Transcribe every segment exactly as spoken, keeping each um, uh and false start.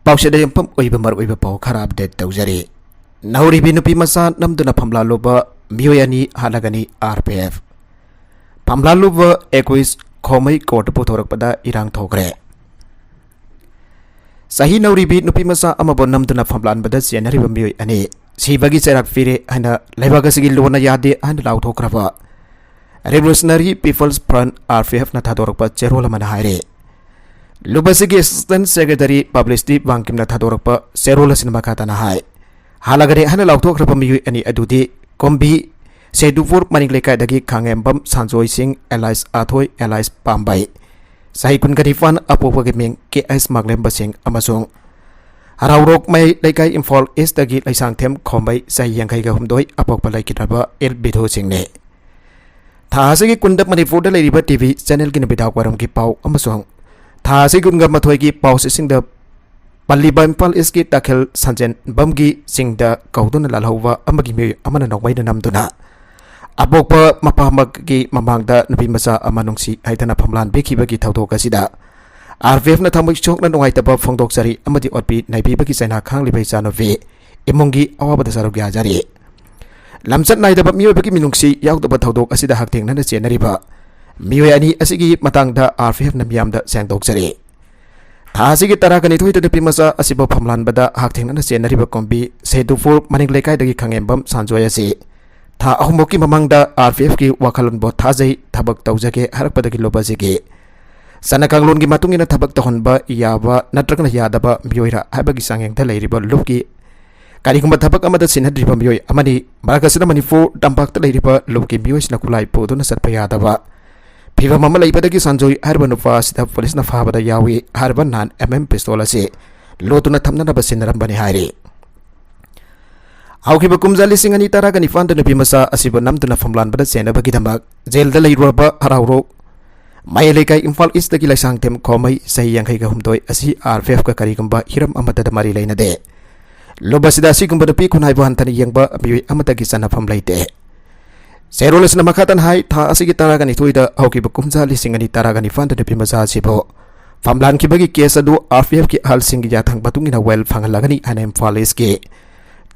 ꯄꯥꯎꯁꯦꯗ ꯌꯨꯝꯐꯝ ꯑꯣꯏꯕ ꯃꯔꯨꯑꯣꯏꯕ ꯄꯥꯎ ꯈꯔ ꯑꯞꯗꯦꯠ ꯇꯧꯖꯔꯤ꯫ ꯅꯧꯔꯤꯕꯤ ꯅꯨꯄꯤ ꯃꯆꯥ ꯅꯝꯗꯨꯅ ꯐꯝꯂꯥꯜꯂꯨꯕ ꯃꯤꯑꯣꯏ ꯑꯅꯤ ꯍꯥꯠꯂꯒꯅꯤ ꯑꯥꯔ ꯄꯤ ꯑꯦꯐ꯫ ꯐꯝꯂꯥꯜꯂꯨꯕ ꯑꯦꯀꯨꯏꯁ ꯈꯣꯃꯩ ꯀꯣꯔꯠꯇ ꯄꯨꯊꯣꯔꯛꯄꯗ ꯏꯔꯥꯡ ꯊꯣꯛꯈ꯭ꯔꯦ꯫ ꯆꯍꯤ ꯅꯧꯔꯤꯕꯤ ꯅꯨꯄꯤ ꯃꯆꯥ ꯑꯃꯕꯨ ꯅꯝꯗꯨꯅ ꯐꯝꯂꯥꯟꯕꯗ ꯆꯦꯟꯅꯔꯤꯕ ꯃꯤꯑꯣꯏ ꯑꯅꯤ ꯁꯤꯕꯒꯤ ꯆꯩꯔꯥꯛ ꯄꯤꯔꯦ ꯍꯥꯏꯅ ꯂꯩꯕꯥꯛ ꯑꯁꯤꯒꯤ ꯂꯣꯟꯅ ꯌꯥꯗꯦ ꯍꯥꯏꯅ ꯂꯥꯎꯊꯣꯛꯈ꯭ꯔꯕ Revolutionary People's Front, R P ꯑꯦꯐꯅ ꯊꯥꯗꯣꯔꯛꯄ ꯆꯦꯔꯣꯜ ꯑꯃꯅ ꯍꯥꯏꯔꯦ꯫ ꯂꯨꯞ ꯑꯁꯤꯒꯤ Assistant Secretary Publicity ꯋꯥꯡꯀꯤꯝꯅ ꯊꯥꯗꯣꯔꯛꯄ ꯆꯦꯔꯣꯜ ꯑꯁꯤꯅ ꯃꯈꯥ ꯇꯥꯅ ꯍꯥꯏ, ꯍꯥꯜꯂꯒꯅꯤ ꯍꯥꯏꯅ ꯂꯥꯎꯊꯣꯛꯈ꯭ꯔꯕ ꯃꯤꯑꯣꯏ ꯑꯅꯤ ꯑꯗꯨꯗꯤ ꯀꯣꯝꯕꯤ ꯁꯦꯗꯨꯄꯨꯔ ꯃꯅꯤꯡ ꯂꯩꯀꯥꯏꯗꯒꯤ ꯈꯥꯉꯦꯝꯕꯝ ꯁꯥꯟꯖꯣꯏ ꯁꯤꯡ alias ꯑꯥꯊꯣꯏ alias ꯄꯥꯝꯕꯩ, ꯆꯍꯤ ꯀꯨꯟꯒ ꯅꯤꯄꯥꯟ, ꯑꯄꯣꯛꯄꯒꯤ ꯃꯤꯡ ꯀꯦ ꯑꯩꯆ ꯃꯥꯛꯂꯦꯝꯕ ꯁꯤꯡ, ꯑꯃꯁꯨꯡ ꯍꯔꯥꯎꯔꯣꯛ ꯃꯌꯥꯏ ꯂꯩꯀꯥꯏ, ꯏꯝꯐꯥꯜ ꯏꯁꯇꯒꯤ ꯂꯩꯁꯥꯡꯊꯦꯝ ꯈꯣꯝꯕꯩ, ꯆꯍꯤ ꯌꯥꯡꯈꯩꯒ ꯍꯨꯝꯗꯣꯏ, ꯑꯄꯣꯛꯄ ꯂꯩꯈꯤꯗ꯭ꯔꯕ ꯑꯦꯜ ꯕꯤꯙꯨ ꯁꯤꯡꯅꯤ꯫ ꯊꯥ ꯑꯁꯤꯒꯤ ꯀꯨꯟꯗ ꯃꯅꯤꯄꯨꯔꯗ ꯂꯩꯔꯤꯕ ꯇꯤ ꯚꯤ ꯆꯦꯅꯦꯜꯒꯤ ꯅꯨꯃꯤꯗꯥꯡ ꯋꯥꯏꯔꯝꯒꯤ ꯄꯥꯎ ꯑꯃꯁꯨꯡ ꯊꯥ ꯑꯁꯤꯒꯤ ꯀꯨꯟꯒ ꯃꯥꯊꯣꯏꯒꯤ ꯄꯥꯎꯆꯦꯁꯤꯡꯗ ꯄꯜꯂꯤꯕ ꯏꯝꯐꯥꯜ ꯏꯁꯀꯤ ꯇꯥꯈꯦꯜ ꯁꯟꯖꯦꯟꯕꯝꯒꯤ ꯆꯤꯡꯗ ꯀꯧꯗꯨꯅ ꯂꯥꯜꯍꯧꯕ ꯑꯃꯒꯤ ꯃꯤꯑꯣꯏ ꯑꯃꯅ ꯅꯣꯡꯃꯩꯅ ꯅꯝꯗꯨꯅ ꯑꯄꯣꯛꯄ ꯃꯄꯥꯃꯛꯀꯤ ꯃꯃꯥꯡꯗ ꯅꯨꯄꯤ ꯃꯆꯥ ꯑꯃ ꯅꯨꯡꯁꯤ ꯍꯥꯏꯗꯅ ꯐꯝꯂꯥꯟꯕꯤꯈꯤꯕꯒꯤ ꯊꯧꯗꯣꯛ ꯑꯁꯤꯗ ꯑꯥꯔ ꯄꯤ ꯑꯦꯐꯅ ꯊꯃꯣꯏ ꯁꯣꯛꯅ ꯅꯨꯡꯉꯥꯏꯇꯕ ꯐꯣꯡꯗꯣꯛꯆꯔꯤ ꯑꯃꯗꯤ ꯑꯣꯠꯄꯤ ꯅꯩꯕꯤꯕꯒꯤ ꯆꯩꯅꯥ ꯈꯥꯡꯂꯤꯕ ꯏꯆꯥꯅꯨꯄꯤ ꯏꯃꯨꯡꯒꯤ ꯑꯋꯥꯕꯗ ꯁꯔꯨꯛ ꯌꯥꯖꯔꯤ꯫ ꯂꯝꯆꯠ ꯅꯥꯏꯗꯕ ꯃꯤꯑꯣꯏꯕꯒꯤ ꯃꯤꯅꯨꯡꯁꯤ ꯌꯥꯎꯗꯕ ꯊꯧꯗꯣꯛ ꯑꯁꯤꯗ ꯍꯛꯊꯦꯡꯅꯅ ꯆꯦꯟꯅꯔꯤꯕ ꯃꯤꯑꯣꯏ ꯑꯅꯤ ꯑꯁꯤꯒꯤ ꯃꯇꯥꯡꯗ ꯑꯥꯔ ꯄꯤ ꯑꯦꯐꯅ ꯃꯤꯌꯥꯝꯗ ꯁꯦꯡꯗꯣꯛꯆꯔꯤ꯫ ꯊꯥ ꯑꯁꯤꯒꯤ ꯇꯔꯥꯒ ꯅꯤꯊꯣꯏꯗ ꯅꯨꯄꯤ ꯃꯆꯥ ꯑꯁꯤꯕꯨ ꯐꯝꯂꯥꯟꯕꯗ ꯍꯛꯊꯦꯡꯅꯅ ꯆꯦꯟꯅꯔꯤꯕ ꯀꯣꯝꯕꯤ ꯁꯦꯗꯨꯄꯨꯔ ꯃꯅꯤꯡ ꯂꯩꯀꯥꯏꯗꯒꯤ ꯈꯥꯉꯦꯝꯕꯝ ꯁꯥꯟꯖꯣꯏ ꯑꯁꯤ ꯊꯥ ꯑꯍꯨꯝꯃꯨꯛꯀꯤ ꯃꯃꯥꯡꯗ ꯑꯥꯔ ꯄꯤ ꯑꯦꯐꯀꯤ ꯋꯥꯈꯜꯂꯣꯟꯕꯨ ꯊꯥꯖꯩ, ꯊꯕꯛ ꯇꯧꯖꯒꯦ ꯍꯥꯏꯔꯛꯄꯗꯒꯤ ꯂꯨꯞ ꯑꯁꯤꯒꯤ ꯆꯠꯅ ꯀꯥꯡꯂꯣꯟꯒꯤ ꯃꯇꯨꯡ ꯏꯟꯅ ꯊꯕꯛ ꯇꯧꯍꯟꯕ ꯌꯥꯕ ꯅꯠꯇ꯭ꯔꯒꯅ ꯌꯥꯗꯕ ꯃꯤꯑꯣꯏꯔ ꯍꯥꯏꯕꯒꯤ ꯆꯥꯡꯌꯦꯡꯗ ꯂꯩꯔꯤꯕ ꯂꯨꯞꯀꯤ ꯀꯔꯤꯒꯨꯝꯕ ꯊꯕꯛ ꯑꯃꯗ ꯁꯤꯟꯅꯗ꯭ꯔꯤꯕ ꯃꯤꯑꯣꯏ ꯑꯃꯅꯤ꯫ ꯃꯔꯛ ꯑꯁꯤꯗ ꯃꯅꯤꯄꯨꯔ ꯇꯝꯄꯥꯛꯇ ꯂꯩꯔꯤꯕ ꯂꯨꯞꯀꯤ ꯃꯤꯑꯣꯏꯁꯤꯡꯅ ꯈꯨꯠꯂꯥꯏ ꯄꯨꯗꯨꯅ ꯆꯠꯄ ꯌꯥꯗꯕ ꯐꯤꯕꯝ ꯑꯃ ꯂꯩꯕꯗꯒꯤ ꯁꯟꯖꯣꯏ ꯍꯥꯏꯔꯤꯕ ꯅꯨꯄꯥ ꯑꯁꯤꯗ ꯄꯨꯂꯤꯁꯅ ꯐꯥꯕꯗ ꯌꯥꯎꯏ ꯍꯥꯏꯔꯤꯕ ꯅꯥꯏꯟ ꯑꯦꯝ ꯑꯦꯝ ꯄꯤꯁꯇꯣꯜ ꯑꯁꯤ ꯂꯣꯠꯇꯨꯅ ꯊꯝꯅꯅꯕ ꯁꯤꯟꯅꯔꯝꯕꯅꯤ ꯍꯥꯏꯔꯤ꯫ ꯍꯧꯈꯤꯕ ꯀꯨꯝꯖꯥ ꯂꯤꯁꯤꯡ ꯑꯅꯤ ꯇꯔꯥꯒ ꯅꯤꯄꯥꯟꯗ ꯅꯨꯄꯤ ꯃꯆꯥ ꯑꯁꯤꯕꯨ ꯅꯝꯗꯨꯅ ꯐꯝꯂꯥꯟꯕꯗ ꯆꯦꯟꯅꯕꯒꯤꯗꯃꯛ ꯖꯦꯜꯗ ꯂꯩꯔꯨꯔꯕ ꯍꯔꯥꯎꯔꯣꯛ ꯃꯌꯥꯏ ꯂꯩꯀꯥꯏ, ꯏꯝꯐꯥꯜ ꯏꯁꯇꯒꯤ ꯂꯩꯁꯥꯡꯊꯦꯝ ꯈꯣꯃꯩ, ꯆꯍꯤ ꯌꯥꯡꯈꯩꯒ ꯍꯨꯝꯗꯣꯏ ꯑꯁꯤ ꯑꯥꯔ ꯄꯤ ꯑꯦꯐꯀ ꯀꯔꯤꯒꯨꯝꯕ ꯍꯤꯔꯝ ꯑꯃꯠꯇꯗ ꯃꯔꯤ ꯂꯩꯅꯗꯦ꯫ ꯂꯨꯞ ꯑꯁꯤꯗ ꯑꯁꯤꯒꯨꯝꯕ ꯅꯨꯄꯤ ꯈꯨꯟꯅꯥꯏꯕꯨ ꯍꯟꯊꯅ ꯌꯦꯡꯕ ꯃꯤꯑꯣꯏ ꯑꯃꯠꯇꯒꯤ ꯆꯠꯅꯐꯝ ꯂꯩꯇꯦ꯫ ꯆꯦꯔꯣꯜ ꯑꯁꯤꯅ ꯃꯈꯥ ꯇꯥꯅ ꯍꯥꯏ, ꯊꯥ ꯑꯁꯤꯒꯤ ꯇꯔꯥꯒ ꯅꯤꯊꯣꯏꯗ ꯍꯧꯈꯤꯕ ꯀꯨꯝꯖꯥ ꯂꯤꯁꯤꯡ ꯑꯅꯤ ꯇꯔꯥꯒ ꯅꯤꯄꯥꯟꯗ ꯅꯨꯄꯤ ꯃꯆꯥ ꯑꯁꯤꯕꯨ ꯐꯝꯂꯥꯟꯈꯤꯕꯒꯤ ꯀꯦꯁ ꯑꯗꯨ RPFꯀꯤ ꯑꯍꯜꯁꯤꯡꯒꯤ ꯌꯥꯊꯪ ꯃꯇꯨꯡ ꯏꯟꯅ ꯋꯥꯌꯦꯜ ꯐꯪꯍꯜꯂꯒꯅꯤ ꯍꯥꯏꯅ ꯏꯝꯐꯥꯜ ꯏꯁꯀꯤ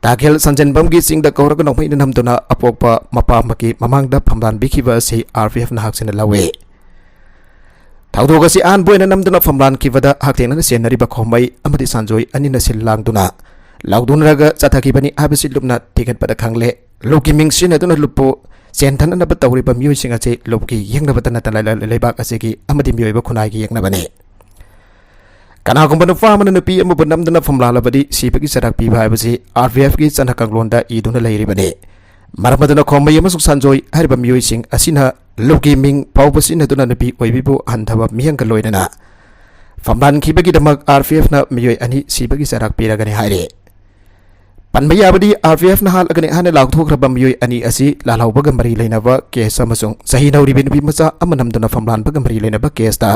ꯇꯥꯈꯦꯜ ꯁꯟꯖꯦꯟꯕꯝꯒꯤ ꯆꯤꯡꯗ ꯀꯧꯔꯒ ꯅꯣꯡꯃꯩꯅ ꯅꯝꯗꯨꯅ ꯑꯄꯣꯛꯄ ꯃꯄꯥ ꯑꯃꯒꯤ ꯃꯃꯥꯡꯗ ꯐꯝꯂꯥꯟꯕꯤꯈꯤꯕ ꯑꯁꯤ RPF ꯅꯍꯥꯛꯁꯤꯡꯅ ꯂꯧꯏ꯫ ꯊꯧꯗꯣꯛ ꯑꯁꯤ ꯑꯍꯥꯟꯕ ꯑꯣꯏꯅ ꯅꯝꯗꯨꯅ ꯐꯝꯂꯥꯟꯈꯤꯕꯗ ꯍꯛꯊꯦꯡꯅꯅ ꯆꯦꯟꯅꯔꯤꯕ ꯈꯣꯝꯃꯩ ꯑꯃꯗꯤ ꯁꯟꯖꯣꯏ ꯑꯅꯤꯅ ꯁꯤꯜ ꯂꯥꯡꯗꯨꯅ ꯂꯥꯎꯗꯨꯅꯔꯒ ꯆꯠꯊꯈꯤꯕꯅꯤ ꯍꯥꯏꯕꯁꯤ ꯂꯨꯞꯅ ꯊꯤꯒꯠꯄꯗ ꯈꯪꯂꯦ꯫ ꯂꯨꯞꯀꯤ ꯃꯤꯡ ꯁꯤꯖꯤꯟꯅꯗꯨꯅ ꯂꯨꯞꯄꯨ ꯆꯦꯟꯊꯅꯅꯕ ꯇꯧꯔꯤꯕ ꯃꯤꯑꯣꯏꯁꯤꯡ ꯑꯁꯤ ꯂꯨꯞꯀꯤ ꯌꯦꯛꯅꯕꯇ ꯅꯠꯇꯅ ꯂꯩ-, ꯂꯩꯕꯥꯛ ꯑꯁꯤꯒꯤ ꯑꯃꯗꯤ ꯃꯤꯑꯣꯏꯕ ꯈꯨꯟꯅꯥꯏꯒꯤ ꯌꯦꯛꯅꯕꯅꯤ꯫ ꯀꯅꯥꯒꯨꯝꯕ ꯅꯨꯄꯥ ꯑꯃꯅ ꯅꯨꯄꯤ ꯑꯃꯕꯨ ꯅꯝꯗꯨꯅ ꯐꯝꯂꯥꯜꯂꯕꯗꯤ ꯁꯤꯕꯒꯤ ꯆꯩꯔꯥꯛ ꯄꯤꯕ ꯍꯥꯏꯕꯁꯤ RPFꯀꯤ ꯆꯠꯅ ꯀꯥꯡꯂꯣꯟꯗ ꯏꯗꯨꯅ ꯂꯩꯔꯤꯕꯅꯤ꯫ ꯃꯔꯝ ꯑꯗꯨꯅ ꯈꯣꯝꯃꯩ ꯑꯃꯁꯨꯡ ꯁꯟꯖꯣꯏ ꯍꯥꯏꯔꯤꯕ ꯃꯤꯑꯣꯏꯁꯤꯡ ꯑꯁꯤꯅ ꯂꯨꯞꯀꯤ ꯃꯤꯡ ꯐꯥꯎꯕ ꯁꯤꯖꯤꯟꯅꯗꯨꯅ ꯅꯨꯄꯤ ꯑꯣꯏꯕꯤꯕꯨ ꯍꯟꯊꯕ ꯃꯤꯠꯌꯦꯡꯒ ꯂꯣꯏꯅꯅ ꯐꯝꯂꯥꯟꯈꯤꯕꯒꯤꯗꯃꯛ RPFꯅ ꯃꯤꯑꯣꯏ ꯑꯅꯤ ꯁꯤꯕꯒꯤ ꯆꯩꯔꯥꯛ ꯄꯤꯔꯒꯅꯤ ꯍꯥꯏꯔꯤ꯫ ꯄꯟꯕ ꯌꯥꯕꯗꯤ, RPFꯅ ꯍꯥꯠꯂꯒꯅꯤ ꯍꯥꯏꯅ ꯂꯥꯎꯊꯣꯛꯈ꯭ꯔꯕ ꯃꯤꯑꯣꯏ ꯑꯅꯤ ꯑꯁꯤ ꯂꯥꯜꯍꯧꯕꯒ ꯃꯔꯤ ꯂꯩꯅꯕ ꯀꯦꯁ ꯑꯃꯁꯨꯡ ꯆꯍꯤ ꯅꯧꯔꯤꯕꯤ ꯅꯨꯄꯤ ꯃꯆꯥ ꯑꯃ ꯅꯝꯗꯨꯅ ꯐꯝꯂꯥꯟꯕꯒ ꯃꯔꯤ ꯂꯩꯅꯕ ꯀꯦꯁꯇ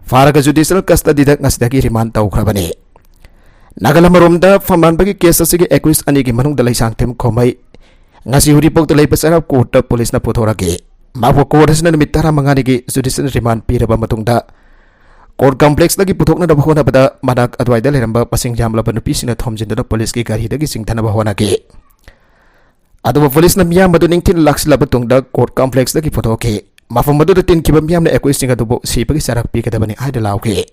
ꯐꯥꯔꯒ ꯖꯨꯗꯤꯁꯤꯌꯦꯜ ꯀꯁꯇꯗꯤꯗ ꯉꯁꯤꯗꯒꯤ ꯔꯤꯃꯥꯟ ꯇꯧꯈ꯭ꯔꯕꯅꯤ꯫ ꯅꯥꯒꯜ ꯑꯃꯔꯣꯝꯗ ꯐꯝꯂꯥꯟꯕꯒꯤ ꯀꯦꯁ ꯑꯁꯤꯒꯤ ꯑꯦꯀ꯭ꯌꯨꯁ ꯑꯅꯤꯒꯤ ꯃꯅꯨꯡꯗ ꯂꯩꯁꯥꯡꯊꯦꯝ ꯈꯣꯝꯃꯩ ꯉꯁꯤ ꯎꯔꯤꯄꯣꯛꯇ ꯂꯩꯕ ꯆꯩꯔꯥꯎ ꯀꯣꯔꯠꯇ ꯄꯨꯂꯤꯁꯅ ꯄꯨꯊꯣꯔꯛꯈꯤ꯫ ꯃꯍꯥꯛꯄꯨ ꯀꯣꯔꯠ ꯑꯁꯤꯅ ꯅꯨꯃꯤꯠ ꯇꯔꯥꯃꯉꯥꯅꯤꯒꯤ ꯖꯨꯗꯤꯁꯤꯌꯦꯜ ꯔꯤꯃꯥꯟ ꯄꯤꯔꯕ ꯃꯇꯨꯡꯗ ꯀꯣꯔꯠ ꯀꯝꯄ꯭ꯂꯦꯛꯁꯇꯒꯤ ꯄꯨꯊꯣꯛꯅꯅꯕ ꯍꯣꯠꯅꯕꯗ ꯃꯅꯥꯛ ꯑꯗꯨꯋꯥꯏꯗ ꯂꯩꯔꯝꯕ ꯃꯁꯤꯡ ꯌꯥꯝꯂꯕ ꯅꯨꯄꯤꯁꯤꯡꯅ ꯊꯣꯝꯖꯤꯟꯗꯨꯅ ꯄꯨꯂꯤꯁꯀꯤ ꯒꯥꯔꯤꯗꯒꯤ ꯆꯤꯡꯊꯅꯕ ꯍꯣꯠꯅꯈꯤ꯫ ꯑꯗꯨꯕꯨ ꯄꯨꯂꯤꯁꯅ ꯃꯤꯌꯥꯝ ꯑꯗꯨ ꯅꯤꯡꯊꯤꯅ ꯂꯥꯛꯁꯤꯜꯂꯕ ꯇꯨꯡꯗ ꯀꯣꯔꯠ ꯀꯝꯄ꯭ꯂꯦꯛꯁꯇꯒꯤ ꯄꯨꯊꯣꯛꯈꯤ꯫ ꯃꯐꯝ ꯑꯗꯨꯗ ꯇꯤꯟꯈꯤꯕ ꯃꯤꯌꯥꯝꯅ ꯑꯦꯀ꯭ꯌꯨꯁꯁꯤꯡ ꯑꯗꯨꯕꯨ ꯁꯤꯕꯒꯤ ꯆꯩꯔꯥꯛ ꯄꯤꯒꯗꯕꯅꯤ ꯍꯥꯏꯅ ꯂꯥꯎꯈꯤ꯫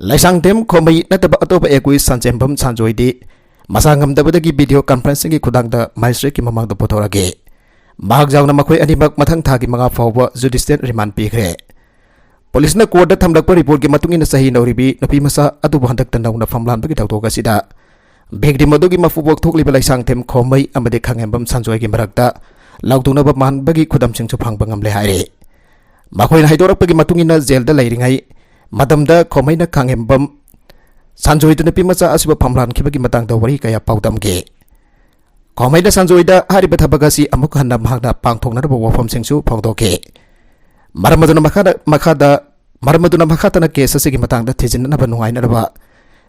ꯂꯩꯁꯥꯡꯊꯦꯝ ꯈꯣꯝꯃꯩ ꯅꯠꯇꯕ ꯑꯇꯣꯞꯄ ꯑꯦꯀ꯭ꯌꯨꯁ ꯁꯟꯖꯦꯝꯕꯝ ꯁꯟꯖꯣꯏꯗꯤ ꯃꯁꯥ ꯉꯝꯗꯕꯗꯒꯤ ꯚꯤꯗꯤꯑꯣ ꯀꯟꯐꯔꯦꯟꯁꯤꯡꯒꯤ ꯈꯨꯊꯥꯡꯗ ꯃꯦꯖꯤꯁꯇ꯭ꯔꯦꯠꯀꯤ ꯃꯃꯥꯡꯗ ꯄꯨꯊꯣꯔꯛꯈꯤ꯫ ꯃꯍꯥꯛ ꯌꯥꯎꯅ ꯃꯈꯣꯏ ꯑꯅꯤꯃꯛ ꯃꯊꯪ ꯊꯥꯒꯤ ꯃꯉꯥ ꯐꯥꯎꯕ ꯖꯨꯗꯤꯁꯤꯌꯦꯜ ꯔꯤꯃꯥꯟ ꯄꯤꯈ꯭ꯔꯦ꯫ ꯄꯨꯂꯤꯁꯅ ꯀꯣꯔꯠꯇ ꯊꯝꯂꯛꯄ ꯔꯤꯄꯣꯔꯠꯀꯤ ꯃꯇꯨꯡ ꯏꯟꯅ ꯆꯍꯤ ꯅꯧꯔꯤꯕꯤ ꯅꯨꯄꯤ ꯃꯆꯥ ꯑꯗꯨꯕꯨ ꯍꯟꯗꯛꯇ ꯅꯧꯅ ꯐꯝꯂꯥꯟꯕꯒꯤ ꯊꯧꯗꯣꯛ ꯑꯁꯤꯗ ꯚꯤꯛꯇꯤꯝ ꯑꯗꯨꯒꯤ ꯃꯄꯨꯕꯣꯛ ꯊꯣꯛꯂꯤꯕ ꯂꯩꯁꯥꯡꯊꯦꯝ ꯈꯣꯝꯃꯩ ꯑꯃꯗꯤ ꯈꯥꯉꯦꯝꯕꯝ ꯁꯟꯖꯣꯏꯒꯤ ꯃꯔꯛꯇ ꯂꯥꯎꯊꯣꯛꯅꯕ ꯃꯥꯟꯕꯒꯤ ꯈꯨꯗꯝꯁꯤꯡꯁꯨ ꯐꯪꯕ ꯉꯝꯂꯦ ꯍꯥꯏꯔꯤ꯫ ꯃꯈꯣꯏꯅ ꯍꯥꯏꯗꯣꯔꯛꯄꯒꯤ ꯃꯇꯨꯡ ꯏꯟꯅ ꯖꯦꯜꯗ ꯂꯩꯔꯤꯉꯩ ꯃꯇꯝꯗ ꯈꯣꯝꯃꯩꯅ ꯈꯥꯉꯦꯝꯕꯝ ꯁꯟꯖꯣꯏꯗ ꯅꯨꯄꯤ ꯃꯆꯥ ꯑꯁꯤꯕꯨ ꯐꯝꯂꯥꯟꯈꯤꯕꯒꯤ ꯃꯇꯥꯡꯗ ꯋꯥꯔꯤ ꯀꯌꯥ ꯄꯥꯎꯗꯝꯈꯤ꯫ ꯈꯣꯝꯃꯩꯅ ꯁꯟꯖꯣꯏꯗ ꯍꯥꯏꯔꯤꯕ ꯊꯕꯛ ꯑꯁꯤ ꯑꯃꯨꯛ ꯍꯟꯅ ꯃꯍꯥꯛꯅ ꯄꯥꯡꯊꯣꯛꯅꯅꯕ ꯋꯥꯐꯝꯁꯤꯡꯁꯨ ꯐꯣꯡꯗꯣꯛꯈꯤ꯫ ꯃꯔꯝ ꯑꯗꯨꯅ ꯃꯈꯥꯗ, ꯃꯈꯥꯗ, ꯃꯔꯝ ꯑꯗꯨꯅ ꯃꯈꯥ ꯇꯥꯅ ꯀꯦꯁ ꯑꯁꯤꯒꯤ ꯃꯇꯥꯡꯗ ꯊꯤꯖꯤꯟꯅꯅꯕ ꯅꯨꯡꯉꯥꯏꯅꯅꯕ,